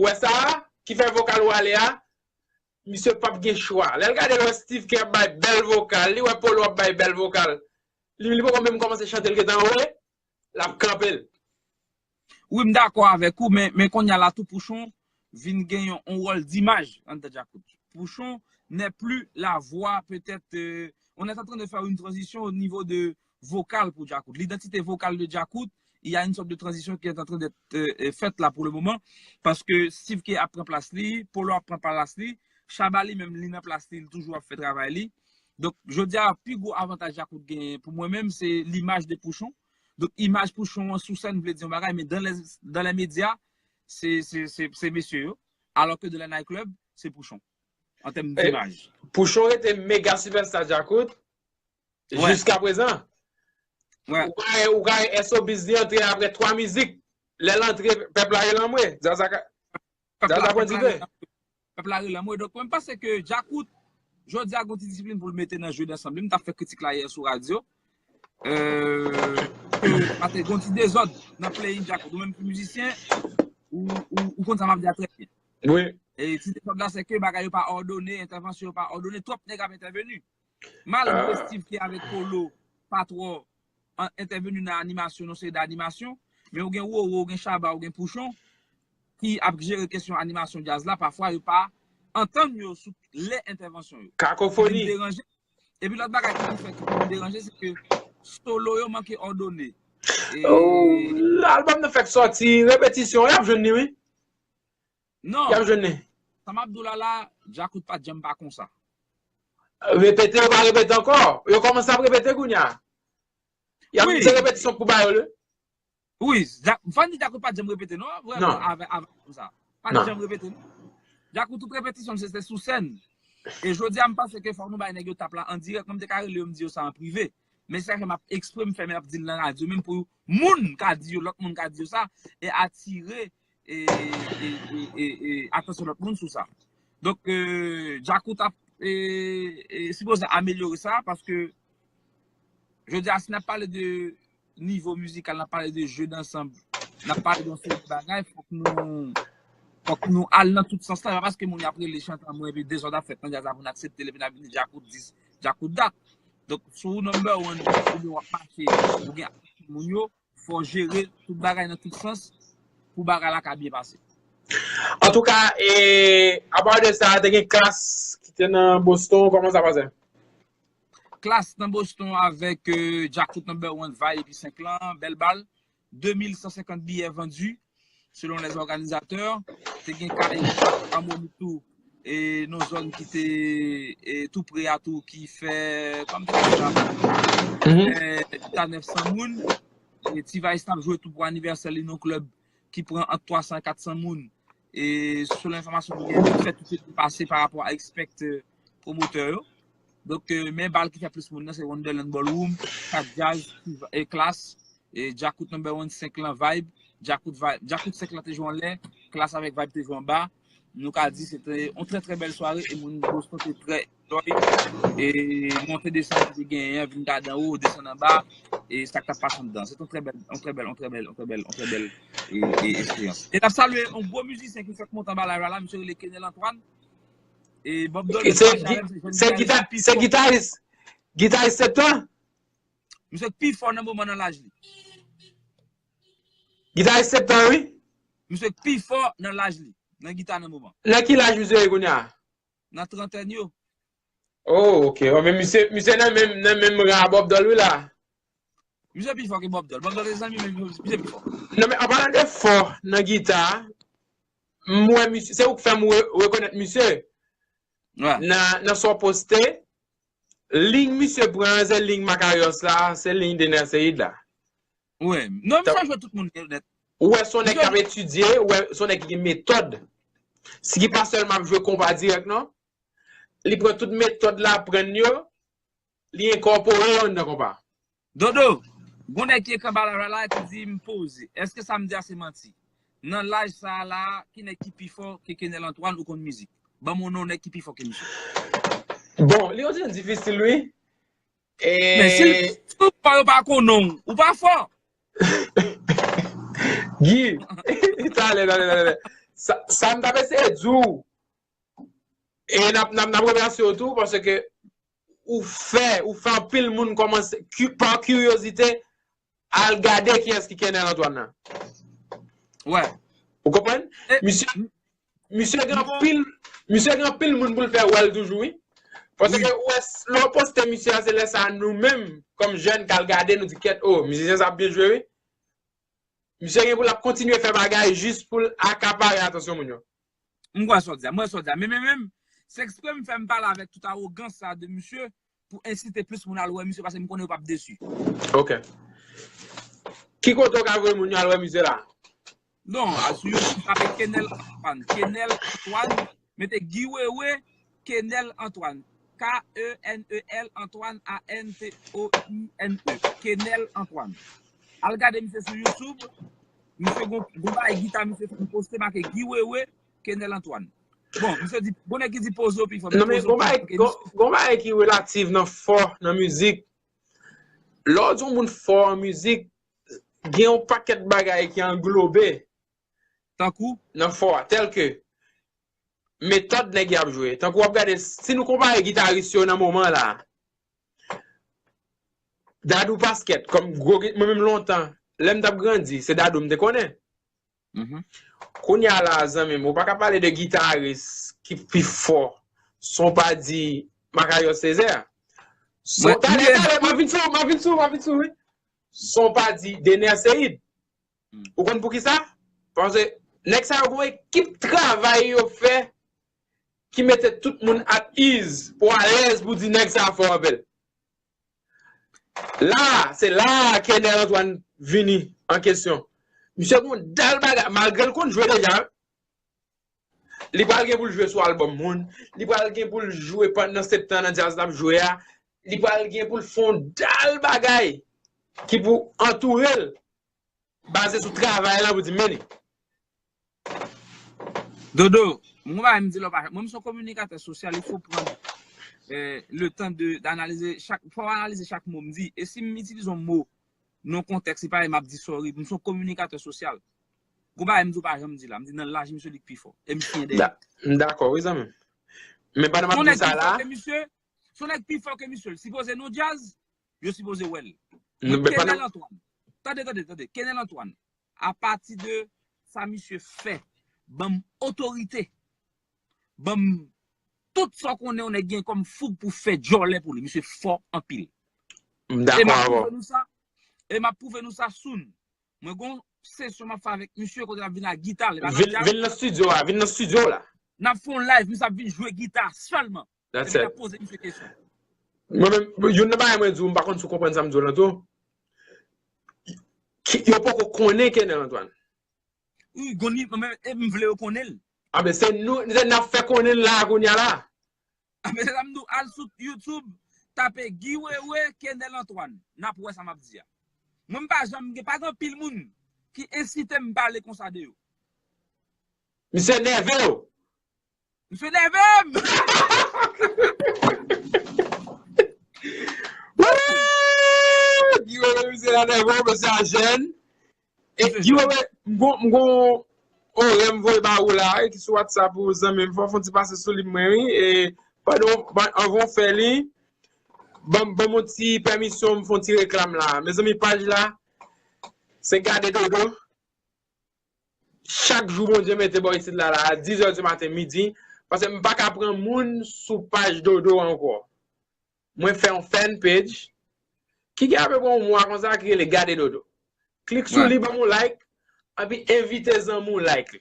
Ou wè sa a, ki fè vokal ou ale a, misye p ap gen chwa. Lè l gade, l wè Steve Kerr ap bay bèl vokal, li wè Polo ap bay bèl vokal. Li, li poko menm kòmanse chante, l gentan anwole, l ap kanpe l. Wi, m dakò avèk ou, men, men kounye a la tou Pouchon vin gen yon, yon wòl dimaj anndan Djakout. Pouchon n'est plus la voix, peut-être, euh, on est en train de faire une transition au niveau de vocal pour Djakout. L'identité vocale de Djakout, il y a une sorte de transition qui est en train d'être euh, euh, faite là pour le moment, paske Steve Kerr ap pran plas li, Polo ap pran plas li, Shabba li menm li nan plas li, li toujou ap fè travay li. Donk, jodi a, pi gwo avantaj Djakout genyen pou mwen menm, se limaj de Pouchon. Donk, imaj Pouchon an sou sèn vle di yon bagay, men dans les, dans les médias, se, se, se, se mesye yo. Alò ke dans les night club, se Pouchon. An tèm dimaj. Pouchon rete mega sipèsta Djakout jiska prezan. Ou ka, ou ka wè S O Biz li antre apre twa mizik. Lè l antre, pèp la rele anmwe. Djaz la ka, djaz la pran dife. Pèp la rele anmwe. Donk, mwen, m panse ke Djakout, jodi a, gon ti disiplin pou l mete nan jeu d'ensemble. M t ap fè kritik la yè sou radyo. Euh, ke pa te gon ti dezòd nan playing Djakout. Ou menm ki mizisyen, ou, ou, ou konn sa m ap di a trè byen. Wi. E ti dezòd la, se ke bagay yo pa òdone, entèvansyon yo pa òdone, twòp nèg ap entèveni. Malgre Steve ki avèk Polo, pa twò an- entèveni nan animasyon, nan seri de animasyon, men ou gen Roro, ou gen Shabba, ou gen Pouchon, ki ap jere kesyon animasyon djaz la, pafwa yo pa antann yo sou lè entèvansyon yo. Kakofoni. Ki vin deranje. Epi lòt bagay ki vin fè ki vin deranje, se ke solo yo manke òdone. E Oh, albòm nan fèk sòti, repetisyon, y ap jwenn li, wi. Non. Y ap jwenn li. Sa m ap di w la la, Djakout pa t janm pa konsa. Repete, yo pa repete ankò. Yo kòmanse ap repete kounye a. Y ap Wi. Se repetisyon pou ba yo, le. Wi, Dja- Fanny Djakout pa t janm repete, non, vrèman, Non. avè, avè konsa. Pa t Non. janm repete, non. Djakout tout repetisyon, se, se sou sèn. E jodi a, m panse ke fòk nou bay nèg yo tap la an dirèk. Mwen, m te ka rele yo, m di yo sa an prive. Men se sa ke m ap ekspre, m fè, m ap di l nan radyo, menm pou moun ka di yo, lòt moun ka di yo sa, e atire e, e, e, e, e atansyon lòt moun sou sa. Donk, euh, Djakout ap e, e, sipoze amelyore sa, paske jodi a, si n ap pale de nivo mizikal, n ap pale de jeu d'ensemble, n ap pale de yon seri de bagay, fòk nou, fòk nou al nan tout sans la. Se pa paske moun yo ap rele chante anmwe epi dezòd ap fèt nan djaz la pou n aksepte l epi n ap vin di Djakout dis, Djakout dat. Donk, si w number one, oubyen w ap mache, ou gen moun yo, fò w jere tout bagay nan tout sans pou bagay la ka byen pase. Antouka, e, apa de sa, te gen Klass ki te nan Boston, kòman sa pase? Klass nan Boston avèk, euh, Djakout number one, Vibe epi senk lan, bèl bal. De mil san senkant biyè vandi, selon les organisateurs. Te gen kay Amonitou e nan zòn ki te e tou pre a tou ki fè kòm te ka di la, Mhm. fè ta nèf san moun. E T-Vice t ap jwe tou pou anivèsè li nan klèb ki pran ant twa san e kat san moun. E selon enfòmasyon ki gen, tout fè tout se pase pa rapò a expect, euh, pwomotè yo. Donk, euh, men bal ki fè plis moun nan se Wonderland Ballroom, Kat Djaz, e Klass, e Djakout number one, senk lan, Vibe, Djakout Vibe, Djakout senk lan te jwe anlè, Klass avèk Vibe te jwe anba. Nou ka di se te yon trè trè bèl sware e moun Boston te trè enjoy. E monte desann ki te genyen an, vin gade anwo, desann anba, e sa k t ap pase anndan. Se te yon trè bèl, yon trè bèl, yon trè bèl, yon trè bèl, yon trè bèl e, e eksperyans. E n ap salye yon gwo mizisyen ki fèk monte anba live la, la, misye rele Kenel Antoine. E Bob Dollars, se, se gita, se gitaris, gitaris Septan? Misye pi fò nan moman nan laj li. Gitaris Septan, wi. Misye pi fò nan laj li, nan gita nan moman. Nan ki laj misye ye kounye a? Nan trantèn yo. Oh, ok. Oh, men misye, misye nan menm, nan menm ran a Bob Dollars, wi, la. Misye pi fò ke Bob Dollars. Bob Dollars se zanmi, men misye pi fò. Non, men an palan de fò nan gita, m wè misye, se ou k fè m re-, rekonèt misye. Nan, nan sa w poste, liy misye pran, se liy Makarios la, se liy Dener Ceïde la. Wi. Non, misye jwe tout moun nèt. Ou wè se yon nèg k ap etidye, ou wè se yon nèg ki gen metòd. Si ki pa sèlman ap jwe konpa dirèk, non. Li pran tout metòd l aprann yo, li enkòpore yo anndan konpa. Dodo, gon nèg ki ekri anba live la ki di m poze. Èske sa m di a se manti? Nan laj sa a la, ki nèg ki pi fò ke Kenel Antoine ou konn mizik? Ban m yon non nèg ki pi fò ke misye. Bon, li yon ti jan difisil, wi. Men si, si ou pa, yo pa konnen w, ou pa fò. Guy, talè, talè, talè. Sa, sa m t ap eseye di w, e n ap, n ap, n ap remèsye w tou, paske ou fè, ou fè anpil moun kòmanse, ki, pa kiryozite, al gade kiyès ki Kenel Antoine nan. Wè. Ou konprann? Misye, misye gen anpil, misye gen anpil moun pou l fè wè l toujou, wi. Paske ou wè, lè w poste misye a, se lè sa a nou menm, kòm jèn, k al gade, nou di, kèt, oh, mizisyen sa ap byen jwe, wi. Misye gen pou l ap kontinye fè bagay jis pou l akapare atansyon moun yo. M kwè sa w di a, m wè sa w di a. Men, men, men, se ekspre m fè m pale avèk tout awogans sa de misye pou ensite plis moun al wè misye, paske m konnen yo p ap desi. Ok. Ki kote w ka voye moun yo al wè misye la? Non, a sou YouTube, tape Kenel Antoine. Kenel Antoine, mete Guy Wewe, Kenel Antoine. K E N E L Antoine, A N T O I N E. Kenel Antoine. Al gade misye sou YouTube. Misye gon, gon bagay gita misye fin poste make Guy Wewe, Kenel Antoine. Bon, misye di, gon nèg ki di poze w pi fò. Non, men gon bagay, gon, gon bagay ki relatif nan fò, nan mizik. Lè w di yon moun fò an mizik, gen yon pakèt bagay ki anglobe. Tankou? Nan fò a, tèlke metòd nèg y ap jwe. Tankou w ap gade, si nou konpare gitaris yo nan moman la, Dadou Pasquet, kòm gwo gi-, mwen menm lontan, lè m t ap grandi, se Dadou m te konnen. Kounye a la, zanmi m, ou pa ka pale de gitaris ki pi fò, san w pa di Makayò Césaire. San, talè, talè, m ap vin sou, m ap vin sou, m ap vin sou, wi. San w pa di Dener Ceïde. Ou konn poukisa? Paske nèg sa yo gon ekip travay yo fè ki mete tout moun at ease pou alèz pou di nèg sa fò anpil. La, se la a Kenel Antoine vini an kesyon. Misye gon dal bagay, malgre l konn jwe deja, wi. Li pral gen pou l jwe sou albòm moun. Li pral gen pou l jwe pandan Septan nan djaz l ap jwe a. Li pral gen pou l fè yon dal bagay ki pou antoure l, baze sou travay la pou di men li. Dodo, mwen bagay m di lò pa, mwen m se yon kominikatè sosyal, il faut prendre, euh, le temps de, d'analyser chaque, fò analize chak mo m di. E si m itilize yon mo nan yon kontèks, li pa, m ap di sorry, m se yon kominikatè sosyal. Gon bagay m di w pa janm di la, m di nan laj misye li k pi fò. E m siyen dèyè. M dakò, wi, zanmi m. Men pandan m ap di w sa la. Se yon nèg pi fò ke misye, l sipoze nan djaz, yo sipoze wè l. Men Kenel Antoine. Tande, tande, tande. Kenel Antoine, apati de sa misye fè, ban m otorite, ban m tout sa w konnen yon nèg gen kòm foug pou fè djòlè pou li. Misye fò anpil. M dakò avè w. E m ap pwouve nou sa, e m ap pwouve nou sa soon. Mwen gon sesyon m ap fè avèk misye kote l ap vin ak gita l. Vin, vin nan estidyo a, vin nan estidyo la. N ap fè yon live, misye ap vin jwe gita sèlman. Epi n ap poze misye kesyon. Mwen menm, youn nan bagay mwen di w, m pa konn si w konprann sa m di w lan tou. Ki, yo poko konnen Kenel Antoine. Wi, gon li, mwen menm, e m vle yo konnen l. A ben, se nou, se n ap fè konnen l la, kounye a la. A ben, se sa m di w, al sou YouTube, tape Guy Wewe, Kenel Antoine. N ap wè sa m ap di a. Mwen, m pa janm gen, pa gen anpil moun ki ensite m pale konsa de yo. Misye nève w. Misye nève m! Guy Wewe, misye la nève w, mesye a jèn. E Guy Wewe, m gon, m gon, orè m voye ba ou la, ki sou WhatsApp ou zanmi m, fò w fè yon ti pase sou li pou mwen, wi. E pandan w, anvan w fè li, ban, ban m yon ti pèmisyon, m fè yon ti reklam la. Mezanmi, paj la, se Gade Dodo. Chak jou Bondye mete bò isit la, la, a dizè di maten, midi, paske m pa ka pran moun sou paj Dodo ankò. Mwen fè yon fan page ki gen apeprè yon mwa konsa ki rele Gade Dodo. Klik sou li, ban m yon like, epi envite zanmi w like li.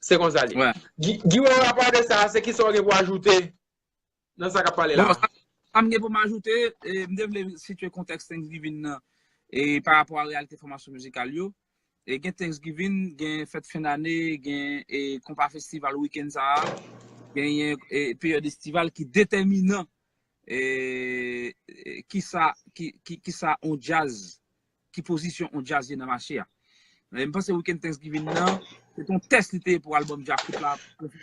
Se konsa li. Gi, Giwo, apati de sa, se kisa w gen pou ajoute nan sa k ap pale la? Bon, sa, sa m gen pou m ajoute, e, m te vle sitye kontèks Thanksgiving nan, e, pa rapò a reyalite fòmasyon mizikal yo. E, gen Thanksgiving, gen fèt fen dane, gen, e, konpa festival wikenn sa a, genyen, e, peryòd estival ki detèminan, e, e, kisa, ki, ki, kisa on djaz, ki pozisyon on djaz ye nan mache a. E, m panse wikenn Thanksgiving nan, se te yon tès li te ye pou albòm Djakout la,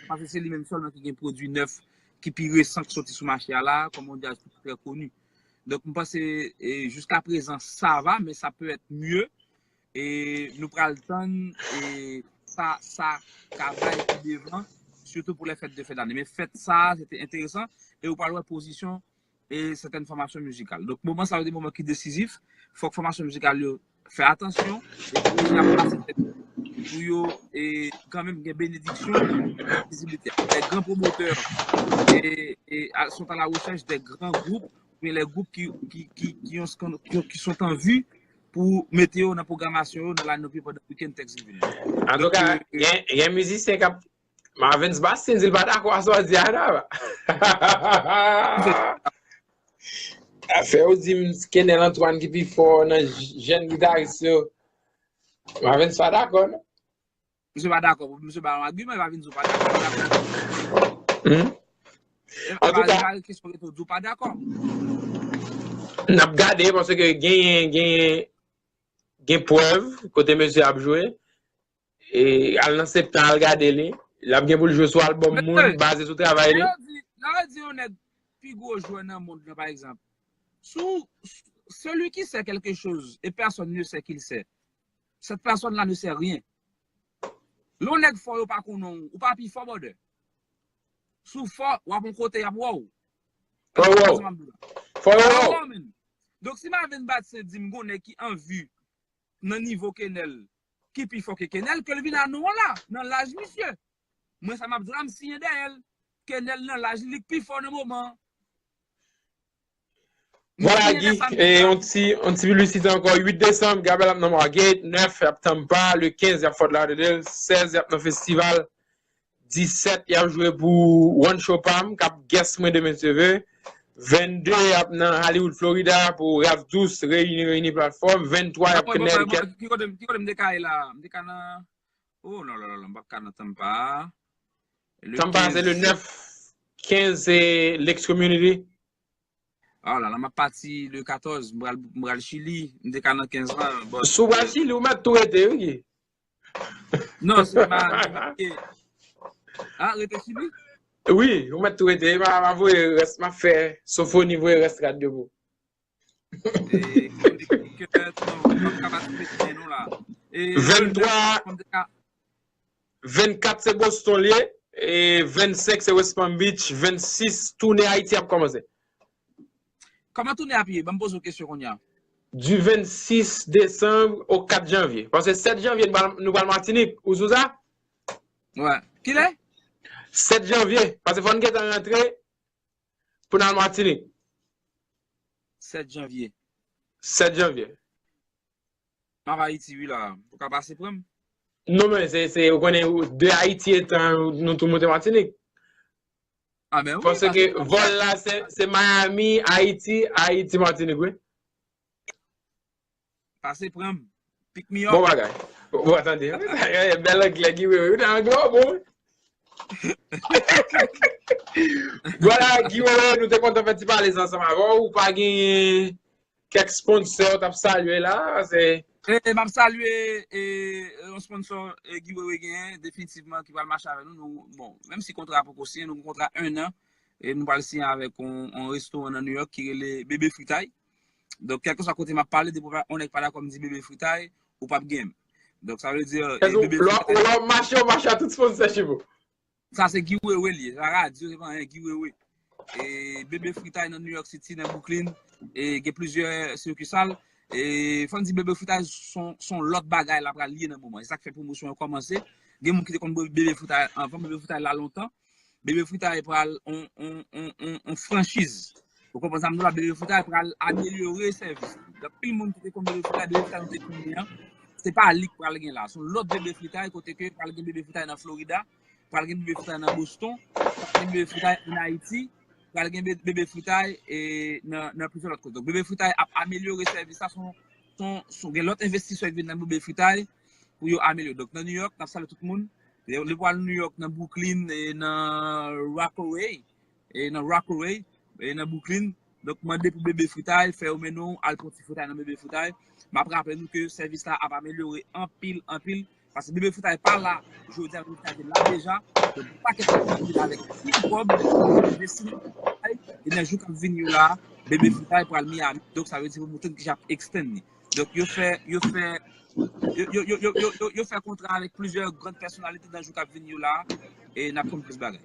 paske se li menm sèlman ki gen pwodui nèf, ki pi resan, ki soti sou mache a la, kòm on djaz ki pa trè koni. Donk, m panse, e, jiska prezan, sa va, men sa pè èt mye. E nou pral tann, e, sa, sa ka bay pi devan, sitou pou lè fèt de fen dane. Men fèt sa a, se te enteresan, e ou pral wè pozisyon, e, sètèn fòmasyon mizikal. Donk, moman sa yo, se moman ki desizif. Fòk fòmasyon mizikal yo fè atansyon, e pou yo ap pase tèt pou yo, e, kanmenm gen benediksyon, vizibilite. Lè gran pwomotè, e, e, a, sont à la recherche des grands groupes, oubyen lè gwoup ki, ki, ki, ki, yon, ki, ki sont en vue pou mete yo nan pwogramasyon yo nan lane yo pandan wikenn Thanksgiving. Antouka, gen, gen mizisyen k ap, Marvens Bastien di l pa dakò a sa w di a, non. Afè ou di m Kenel Antoine ki pi fò nan j-, jèn gitaris yo. Marvens pa dakò, non. Misye pa dakò, misye ba yon agiman, e pa vin di w pa dakò, pa dakò. Hmm. E pa, antouka, e pa kesyon rete w di w pa dakò. N ap gade, paske genyen, genyen, gen prèv kote mesye ap jwe. E al nan Septan, al gade li. L ap gen pou l jwe sou albòm moun, baze sou travay li. Lè yo di, lè yo di yon nèg pi gwo jwè nan mond lan, pa egzanp, si w, celui qui sait quelque chose et personne ne sait qu'il sait, cette personne-là ne sait rien. Lè yon nèg fò, yo pa konnen w, ou pa pi fò, brother. Si w fò, w ap yon kote, y ap wè w. Fò yo wè w. Fò yo wè w. Donk, si Marvens Bastien di m gon nèg ki an vi nan nivo Kenel, ki pi fò ke Kenel, ke l vin annou la, nan laj misye. Mwen, sa m ap di la, m siyen dèyè l. Kenel nan laj li, li k pi fò nan moman an. Vwala, Guy, e, yon ti, yon ti piblisite ankò. Uit desanm, Gabel ap nan Margate. Nèf, y ap Tampa. Le kenz, y ap Fort Lauderdale. Sèz, y ap nan festival. Disèt, y ap jwe pou One Show Pam, k ap guest mwen demen si Dye vle. Vennde, y ap nan Hollywood, Florida, pou Ralph Douce, Reyini, Reyini Platfòm. Venntwa, y ap Connecticut. Ki kote, ki kote m te ka ye la? M te ka nan, oh, non, non, non, non, m p ap ka nan Tampa. Tampa, se le nèf, kenz, se Lakes Community. Oh la la, m ap pati le katòz, m pral, m pral Chili, m te ka nan kenz lan. Bon. Si w pral Chili, ou mèt tou rete, wi. Non, se pa, ah, rete Chili? Wi, ou mèt tou rete. M a, m a voye rès, m a fè Sofoni voye rès rad yo pou. E, Connecticut, non, m p ap ka pati rete non la. E, venntwa, vennkat se Boston l ye, e vennsenk se West Palm Beach, vennsis toune Ayiti ap kòmanse. Kòman toune ap ye? Ban m poze w kesyon kounye a. Du vennsis desanm au kat janvye. Paske sèt janvye, nou pral, nou pral Matinik. Ou sou sa? Wè. Kilè? Sèt janvye. Paske fò n gentan rantre pou n al Matinik. Sèt janvye. Sèt janvye. M ap Ayiti, wi, la. Ou ka pase pran m? Non, men se, se, ou konnen, de Ayiti etan nou tou moute Matinik. Ah, ben wi, paske vòl la, se, se Miami, Ayiti, Ayiti, Matinik, wi. Pase pran m. Pick me up. Bon bagay. Bon, tande. Bèl anglè, Guy Wewe. Wi, anglè w bon, wi. Vwala, Guy Wewe, nou te kontan fè ti pale sa ansanm avè w. Ou pa gen kèk sponsor w t ap salye la? Se... E, m ap salye, e, yon sponsor, e, Guy Wewe genyen, definitivman, ki pral mache avè nou. Nou, bon, menm si kontra a poko siyen, nou gen kontra enn an. E nou pral siyen avèk yon, yon restoran nan New York ki rele Bebe Fritay. Donk, kèlkeswa kote m ap pale, depi yon nèg pa dakò m di Bebe Fritay, ou p ap gen m. Donk, sa vle di, e, Bebe Fritay. Lè w mache, w mache a tout sponsor cheveux. Sa se Guy Wewe li ye. Sa radyo, se pa anyen, Guy Wewe. E Bebe Fritay nan New York City, nan Brooklyn. E gen plizyè sikisal. E fò n di Bebe Fritay se yon, se yon lòt bagay la pral ye nan moman. E sa k fè pwomosyon an kòmanse. Gen moun ki te konn Bebe Fritay anvan, Bebe Fritay la lontan. Bebe Fritay pral on, on, on, on, on franchiz. Ou konprann sa m di w la, Bebe Fritay pral amelyore sèvis li. Gen anpil moun ki te konn Bebe Fritay, Bebe Fritay nou te konnen an, se pa li k pral gen la. Se yon lòt Bebe Fritay kote ke pral gen Bebe Fritay nan Florida, pral gen Bebe Fritay nan Boston, pral gen Bebe Fritay ann Ayiti, pral gen Be-, Bebe Fritay e nan, nan plizyè lòt kote. Donk, Bebe Fritay ap amelyore sèvis la, se yon, se yon, se yon, gen lòt envestisè ki vin nan Bebe Fritay pou yo amelyore. Donk, nan New York, n ap salye tout moun. Lè, lè w pral New York, nan Brooklyn, e nan Rockaway, e nan Rockaway, e nan Brooklyn. Donk, mande pou Bebe Fritay, fè yo mennen w al pran ti fritay nan Bebe Fritay. M ap raple nou ke sèvis la ap amelyore anpil, anpil. Paske Bebe Fritay pa la jodi a, Bebe Fritay te la deja. Donk, gen pakèt moun ki vin avèk anpil kòb, envesti nan Bebe Fritay. E nan jou k ap vini yo la, Bebe Fritay pral Miami. Donk, sa vle di pou moun ki ap extend li. Donk, yo fè, yo fè, yo, yo, yo, yo, yo, yo, yo fè kontra avèk plizyè gran pèsonalite nan jou k ap vini yo la. E n ap konn plis bagay.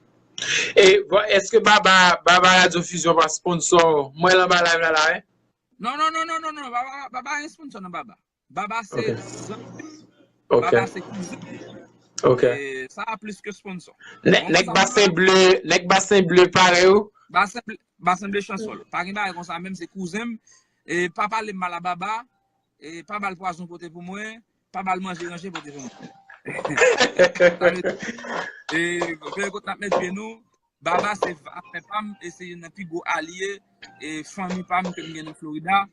E, bon, èske Baba, Baba Radio Fusion pa sponsor? Mwen l anba live la, la, wi. Non, non, non, non, non, non. Baba, Baba pa gen sponsor, non, Baba. Baba se zanmi m. Baba se kouzen m. Ok. E sa a plis ke sponsor. Nè-, nèg Basen Ble, nèg Basen Ble parèy ou? Basen Ble, Basen Ble Chansòl. Pa gen bagay konsa menm, se kouzen m. E pa pale m mal a Baba. E pa ba l pwazon pote pou mwen, pa ba l manje ranje pote pou mwen. E, veye kot n ap met pye nou, Baba se afè pa m, e se youn nan pi gwo alye, e fanmi pa m ke m gen nan Florida.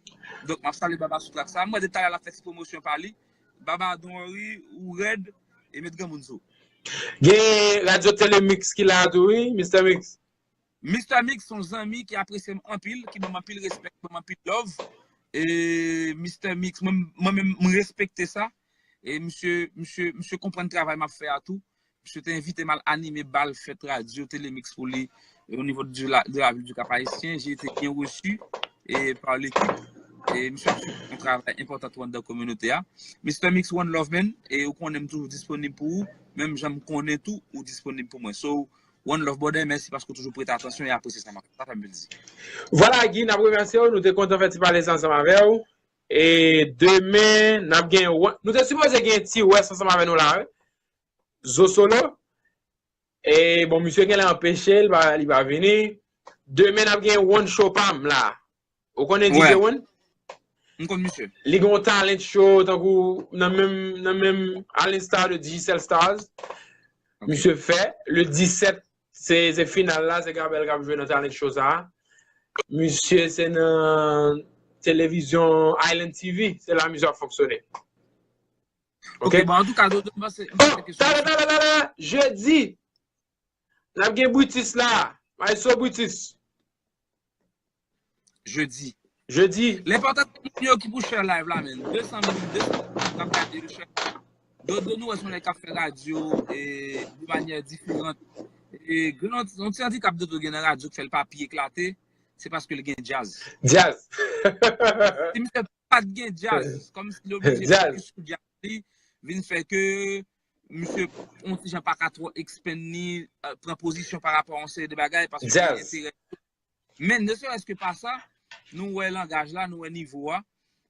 Donk, m ap salye Baba sou trak sa. M wè depi talè l ap fè ti pwomosyon pa li. Baba don't worry, ou rèd, e met granmoun sou. Gen Radyo Telemix ki la tou, wi, Mister Mix. Mister Mix se yon zanmi ki apresye m anpil, ki ban m anpil respè, ki ban m anpil love. E Mister Mix, mwen, mwen menm, mwen respekte sa. E misye, misye, misye konprann travay m ap fè a tou. Misye te envite m al anime bal fèt radyo Telemix pou li, e, au niveau de la, de la ville du Cap-Haïtien. J'ai été bien reçu, e, par l'équipe. E misye ap fè yon travay enpòtan tou anndan kominote a. Mister Mix, one love, man. E ou konnen m toujou disponib pou ou. Menm jan m konnen tou, ou disponib pou mwen. So, one love, brother, mèsi paske w toujou prete atansyon e apresye sa m ap fè. Sa fè m plezi. Vwala, Guy, n ap remèsye w. Nou te kontan fè ti pale sa ansanm avè w. E demen, n ap gen, nou te sipoze gen Ti Wès ansanm avè nou la, wi. Zo Solo. E bon, misye genlè anpeche, li pa, li pa vini. Demen, n ap gen One Show pa m la. Ou konnen DJ One? M konn misye. Li gen yon talent show tankou nan menm, nan menm, à l'instar de Digicel Stars. Misye fè le disèt, se, se final la, se Gabel k ap jwe nan talent show sa a. Misye se nan televizyon Island T V, se la misye ap fonksyone. Ok, bon, antouka, Dodo, m panse, m panse ke talè, talè, talè, jedi, n ap gen Britis la. Maestro Britis. Jedi. Jedi. Lenpòtan se moun yo ki pou share live la, men. De san moun, de san moun k ap gade, yo share. Dodo, nou wè se yon nèg k ap fè radyo, e, de manyè diferan. E, gen yon, yon ti andikap Dodo gen nan radyo k fè l pa pi eklate, se paske l gen djaz. Djaz. Si misye pa t gen djaz, kòmsi li oblije fokis sou djaz li, vin fè ke misye, yon ti jan pa ka twò expand li, e, pran pozisyon pa rapò a yon seri de bagay, paske li gen enterè. Men, ne serait-ce que pa sa, nou wè langaj la, nou wè nivo a.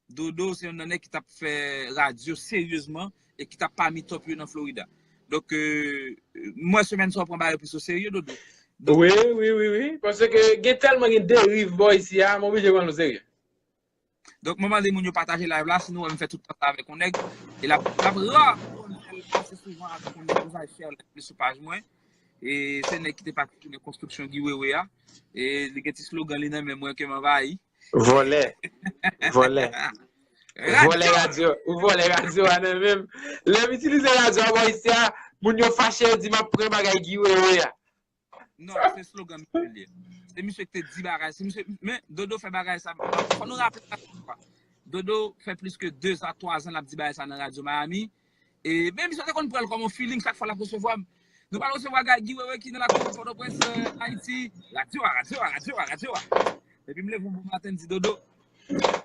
Dodo, se youn nan nèg ki t ap fè radyo seryezman e ki t ap pami top yo nan Florida. Donk, e, m wè semèn sa w pran bagay yo plis o serye, Dodo. Donk, wi, wi, wi, wi. Paske gen tèlman gen deriv bò isi a, m oblije pran l o serye. Donk, mwen mande moun yo pataje live la, si nou wè m fè tout tan sa avèk yon nèg, e l ap, l ap ra pou m fè l ase souvan avèk yon nèg konsa, share live li sou paj mwen. E se nèg ki te patisipe nan konstriksyon Guy Wewe a. E li gen ti slogan li nan men mwen ke m anvayi. Vòlè. Vòlè. Vòlè radyo. Ou vòlè radyo a nan men m. Lè m itilize radyo a bò isi a, moun yo fache, yo di m ap pran bagay Guy Wewe a. Non, se slogan misye li ye. Se misye ki te di bagay. Se misye, men Dodo fè bagay sa. Fò nou raple sa yon fwa. Dodo fè plis ke de a twa zan l ap di bagay sa nan radyo Miami. E, men misye te konn pran l kòm yon feeling chak fwa l ap resevwa m. Nou pral resevwa Guy Wewe ki nan lakou Pòtoprens, e, Ayiti. Radyo a, radyo a, radyo a, radyo a. Epi m leve yon bon maten, m di, "Dodo,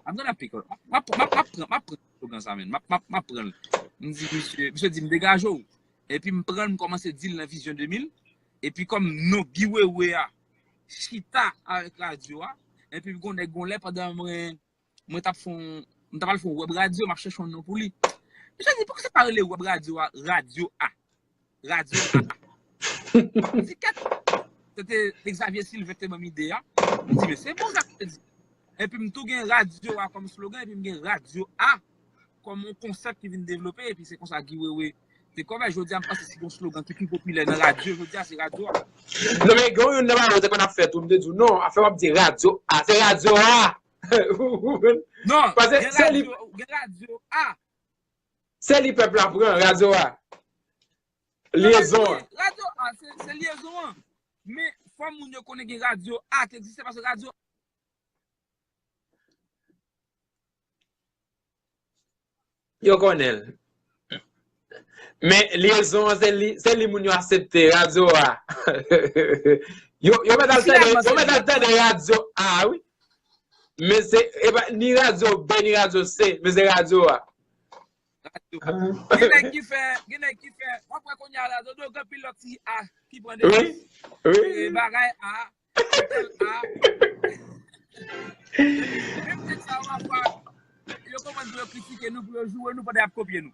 I'm gonna pick up. M ap, m ap, m ap pran, m ap pran slogan sa, men. M ap, m ap, m ap pran l." M di misye, misye di m degaje w. Epi m pran l, m kòmanse di l nan Vizyon de mil. Epi kòm non Guy Wewe a chita avèk radyo a, epi m gon nèg gon lè pandan mwen, mwen t ap fè yon, m t ap al fè yon wèb radyo, m ap chèche yon non pou li. Misye di, "Poukisa se pa rele wèb radyo a, radyo a? Radyo a." M di, "Kèt." Se te Xavier Sylvain ki te ban m ide a. M di, "Men se bon sa k te di." Epi m tou gen radyo a kòm slogan, epi m gen radyo a kòm yon konsèp ki vin devlope, epi se konsa Guy Wewe te kòmè. Jodi a, m panse si gen yon slogan ki pi popilè nan radyo, jodi a, se radyo a. Non, men gen youn nan bagay ou te konn ap fè tou, m te di w, "Non, afè w ap di radyo a, se radyo a." Non, paske gen se li, radyo, gen radyo a. Se li pèp la pran, radyo a. Lyezon an. Radyo a, se, se lyezon an. Men, fò moun yo konnen gen radyo a ki egziste, paske radyo Yo konnen l. Men lyezon an, se li, se li moun yo aksepte, radyo a. Yo, yo mèt al tande, yo mèt al tande radyo a, wi. Men se, e pa, ni radyo B, ni radyo C, men se radyo a. Radyo. Gen nèg ki fè, gen nèg ki fè, w ap wè kounye a la, Dodo, gen anpil lòt ti a ki pran de wi, wi. E bagay a, tèl a. Menm nèg sa yo, pafwa, yo konprann pou yo kritike nou, pou yo joure nou pandan y ap kopye nou.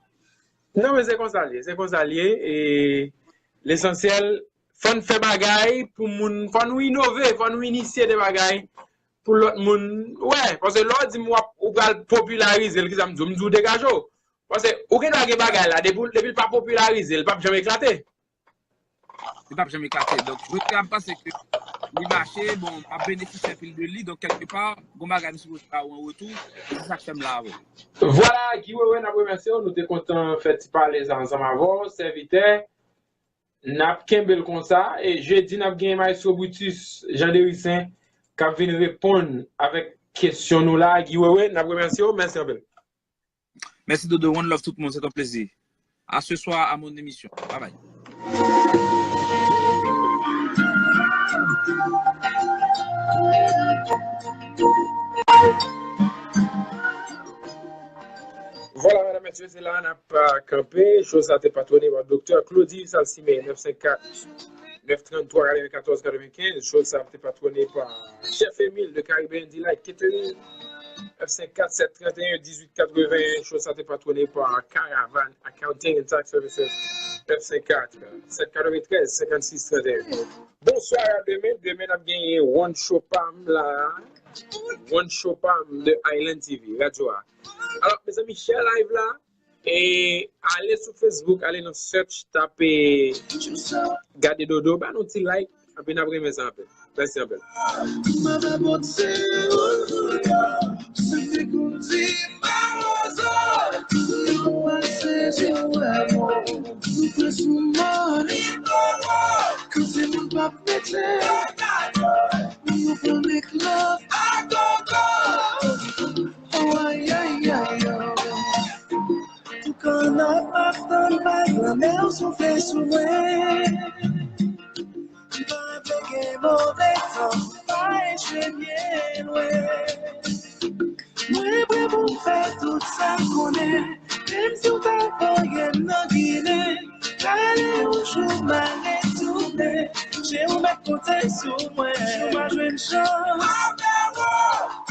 Non, men se konsa l ye, se konsa l ye. E lesansyèl, fò n fè bagay pou moun, fò nou inove, fò nou inisye de bagay pou lòt moun wè. Paske lè w di m w ap, ou pral popilarize l, kisa m di w? M di w degaje w. Paske ou gen dwa gen bagay la, depi, depi l pa popilarize, l p ap janm eklate. Li p ap janm eklate. Donk, jodi a, m panse ke li mache, bon, m ap benefisye anpil de li. Donk, kèlkepa, gon bagay m sipoze ba ou an retou. E se sa k fè m la avè w. Vwala, Guy Wewe, n ap remèsye w. Nou te kontan fè ti pale sa ansanm avè w, sèvitè. N ap kenbe l konsa. E jedi, n ap gen Maestro Brutus, Jean Dericen, k ap vin reponn avèk kesyon nou la. Guy Wewe, n ap remèsye w. Mèsi anpil. Mèsi Dodo, one love tout moun, se ton plezi. À ce soir à mon émission. Bye bye. Vwala, medam, mesye, se la n ap, euh, kanpe. Cho sa te patwone pa Doktè Claudy Salsimé, nèf senk kat, nèf trant twa, katrevenkatòz katrevenkenz. Cho sa te patwone pa Chef Emile de Caribbean Delight Catering, nèf senk kat, sèt trant e en, dizuit katreven. Cho sa te patwone pa Caravan Accounting and Tax Services, nèf senk kat, sèt katreventrèz, senkannsis trant e en. Bonswa, a demen. Demen, n ap genyen One Show Pam la. One Show Pam de Island T V, radyo a. Alò, mezanmi, share live la. E ale sou Facebook, ale nan search, tape Gade Dodo, ba nou ti like, anpil n ap renmen sa anpil. Mèsi anpil. Pou kanna p ap tann vag lanmè w soufle sou mwen. M pa vle gen move tan, m pa enjenye lwen. Mwen prè pou m fè tout sa m konnen, menm si w ta voye m nan Ginen. Prale yon jou m a retounen, je w mèt konte sou mwen. Si w pa jwenn chans,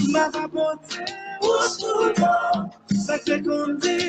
m ap pote w sou do. Sa k fè konn di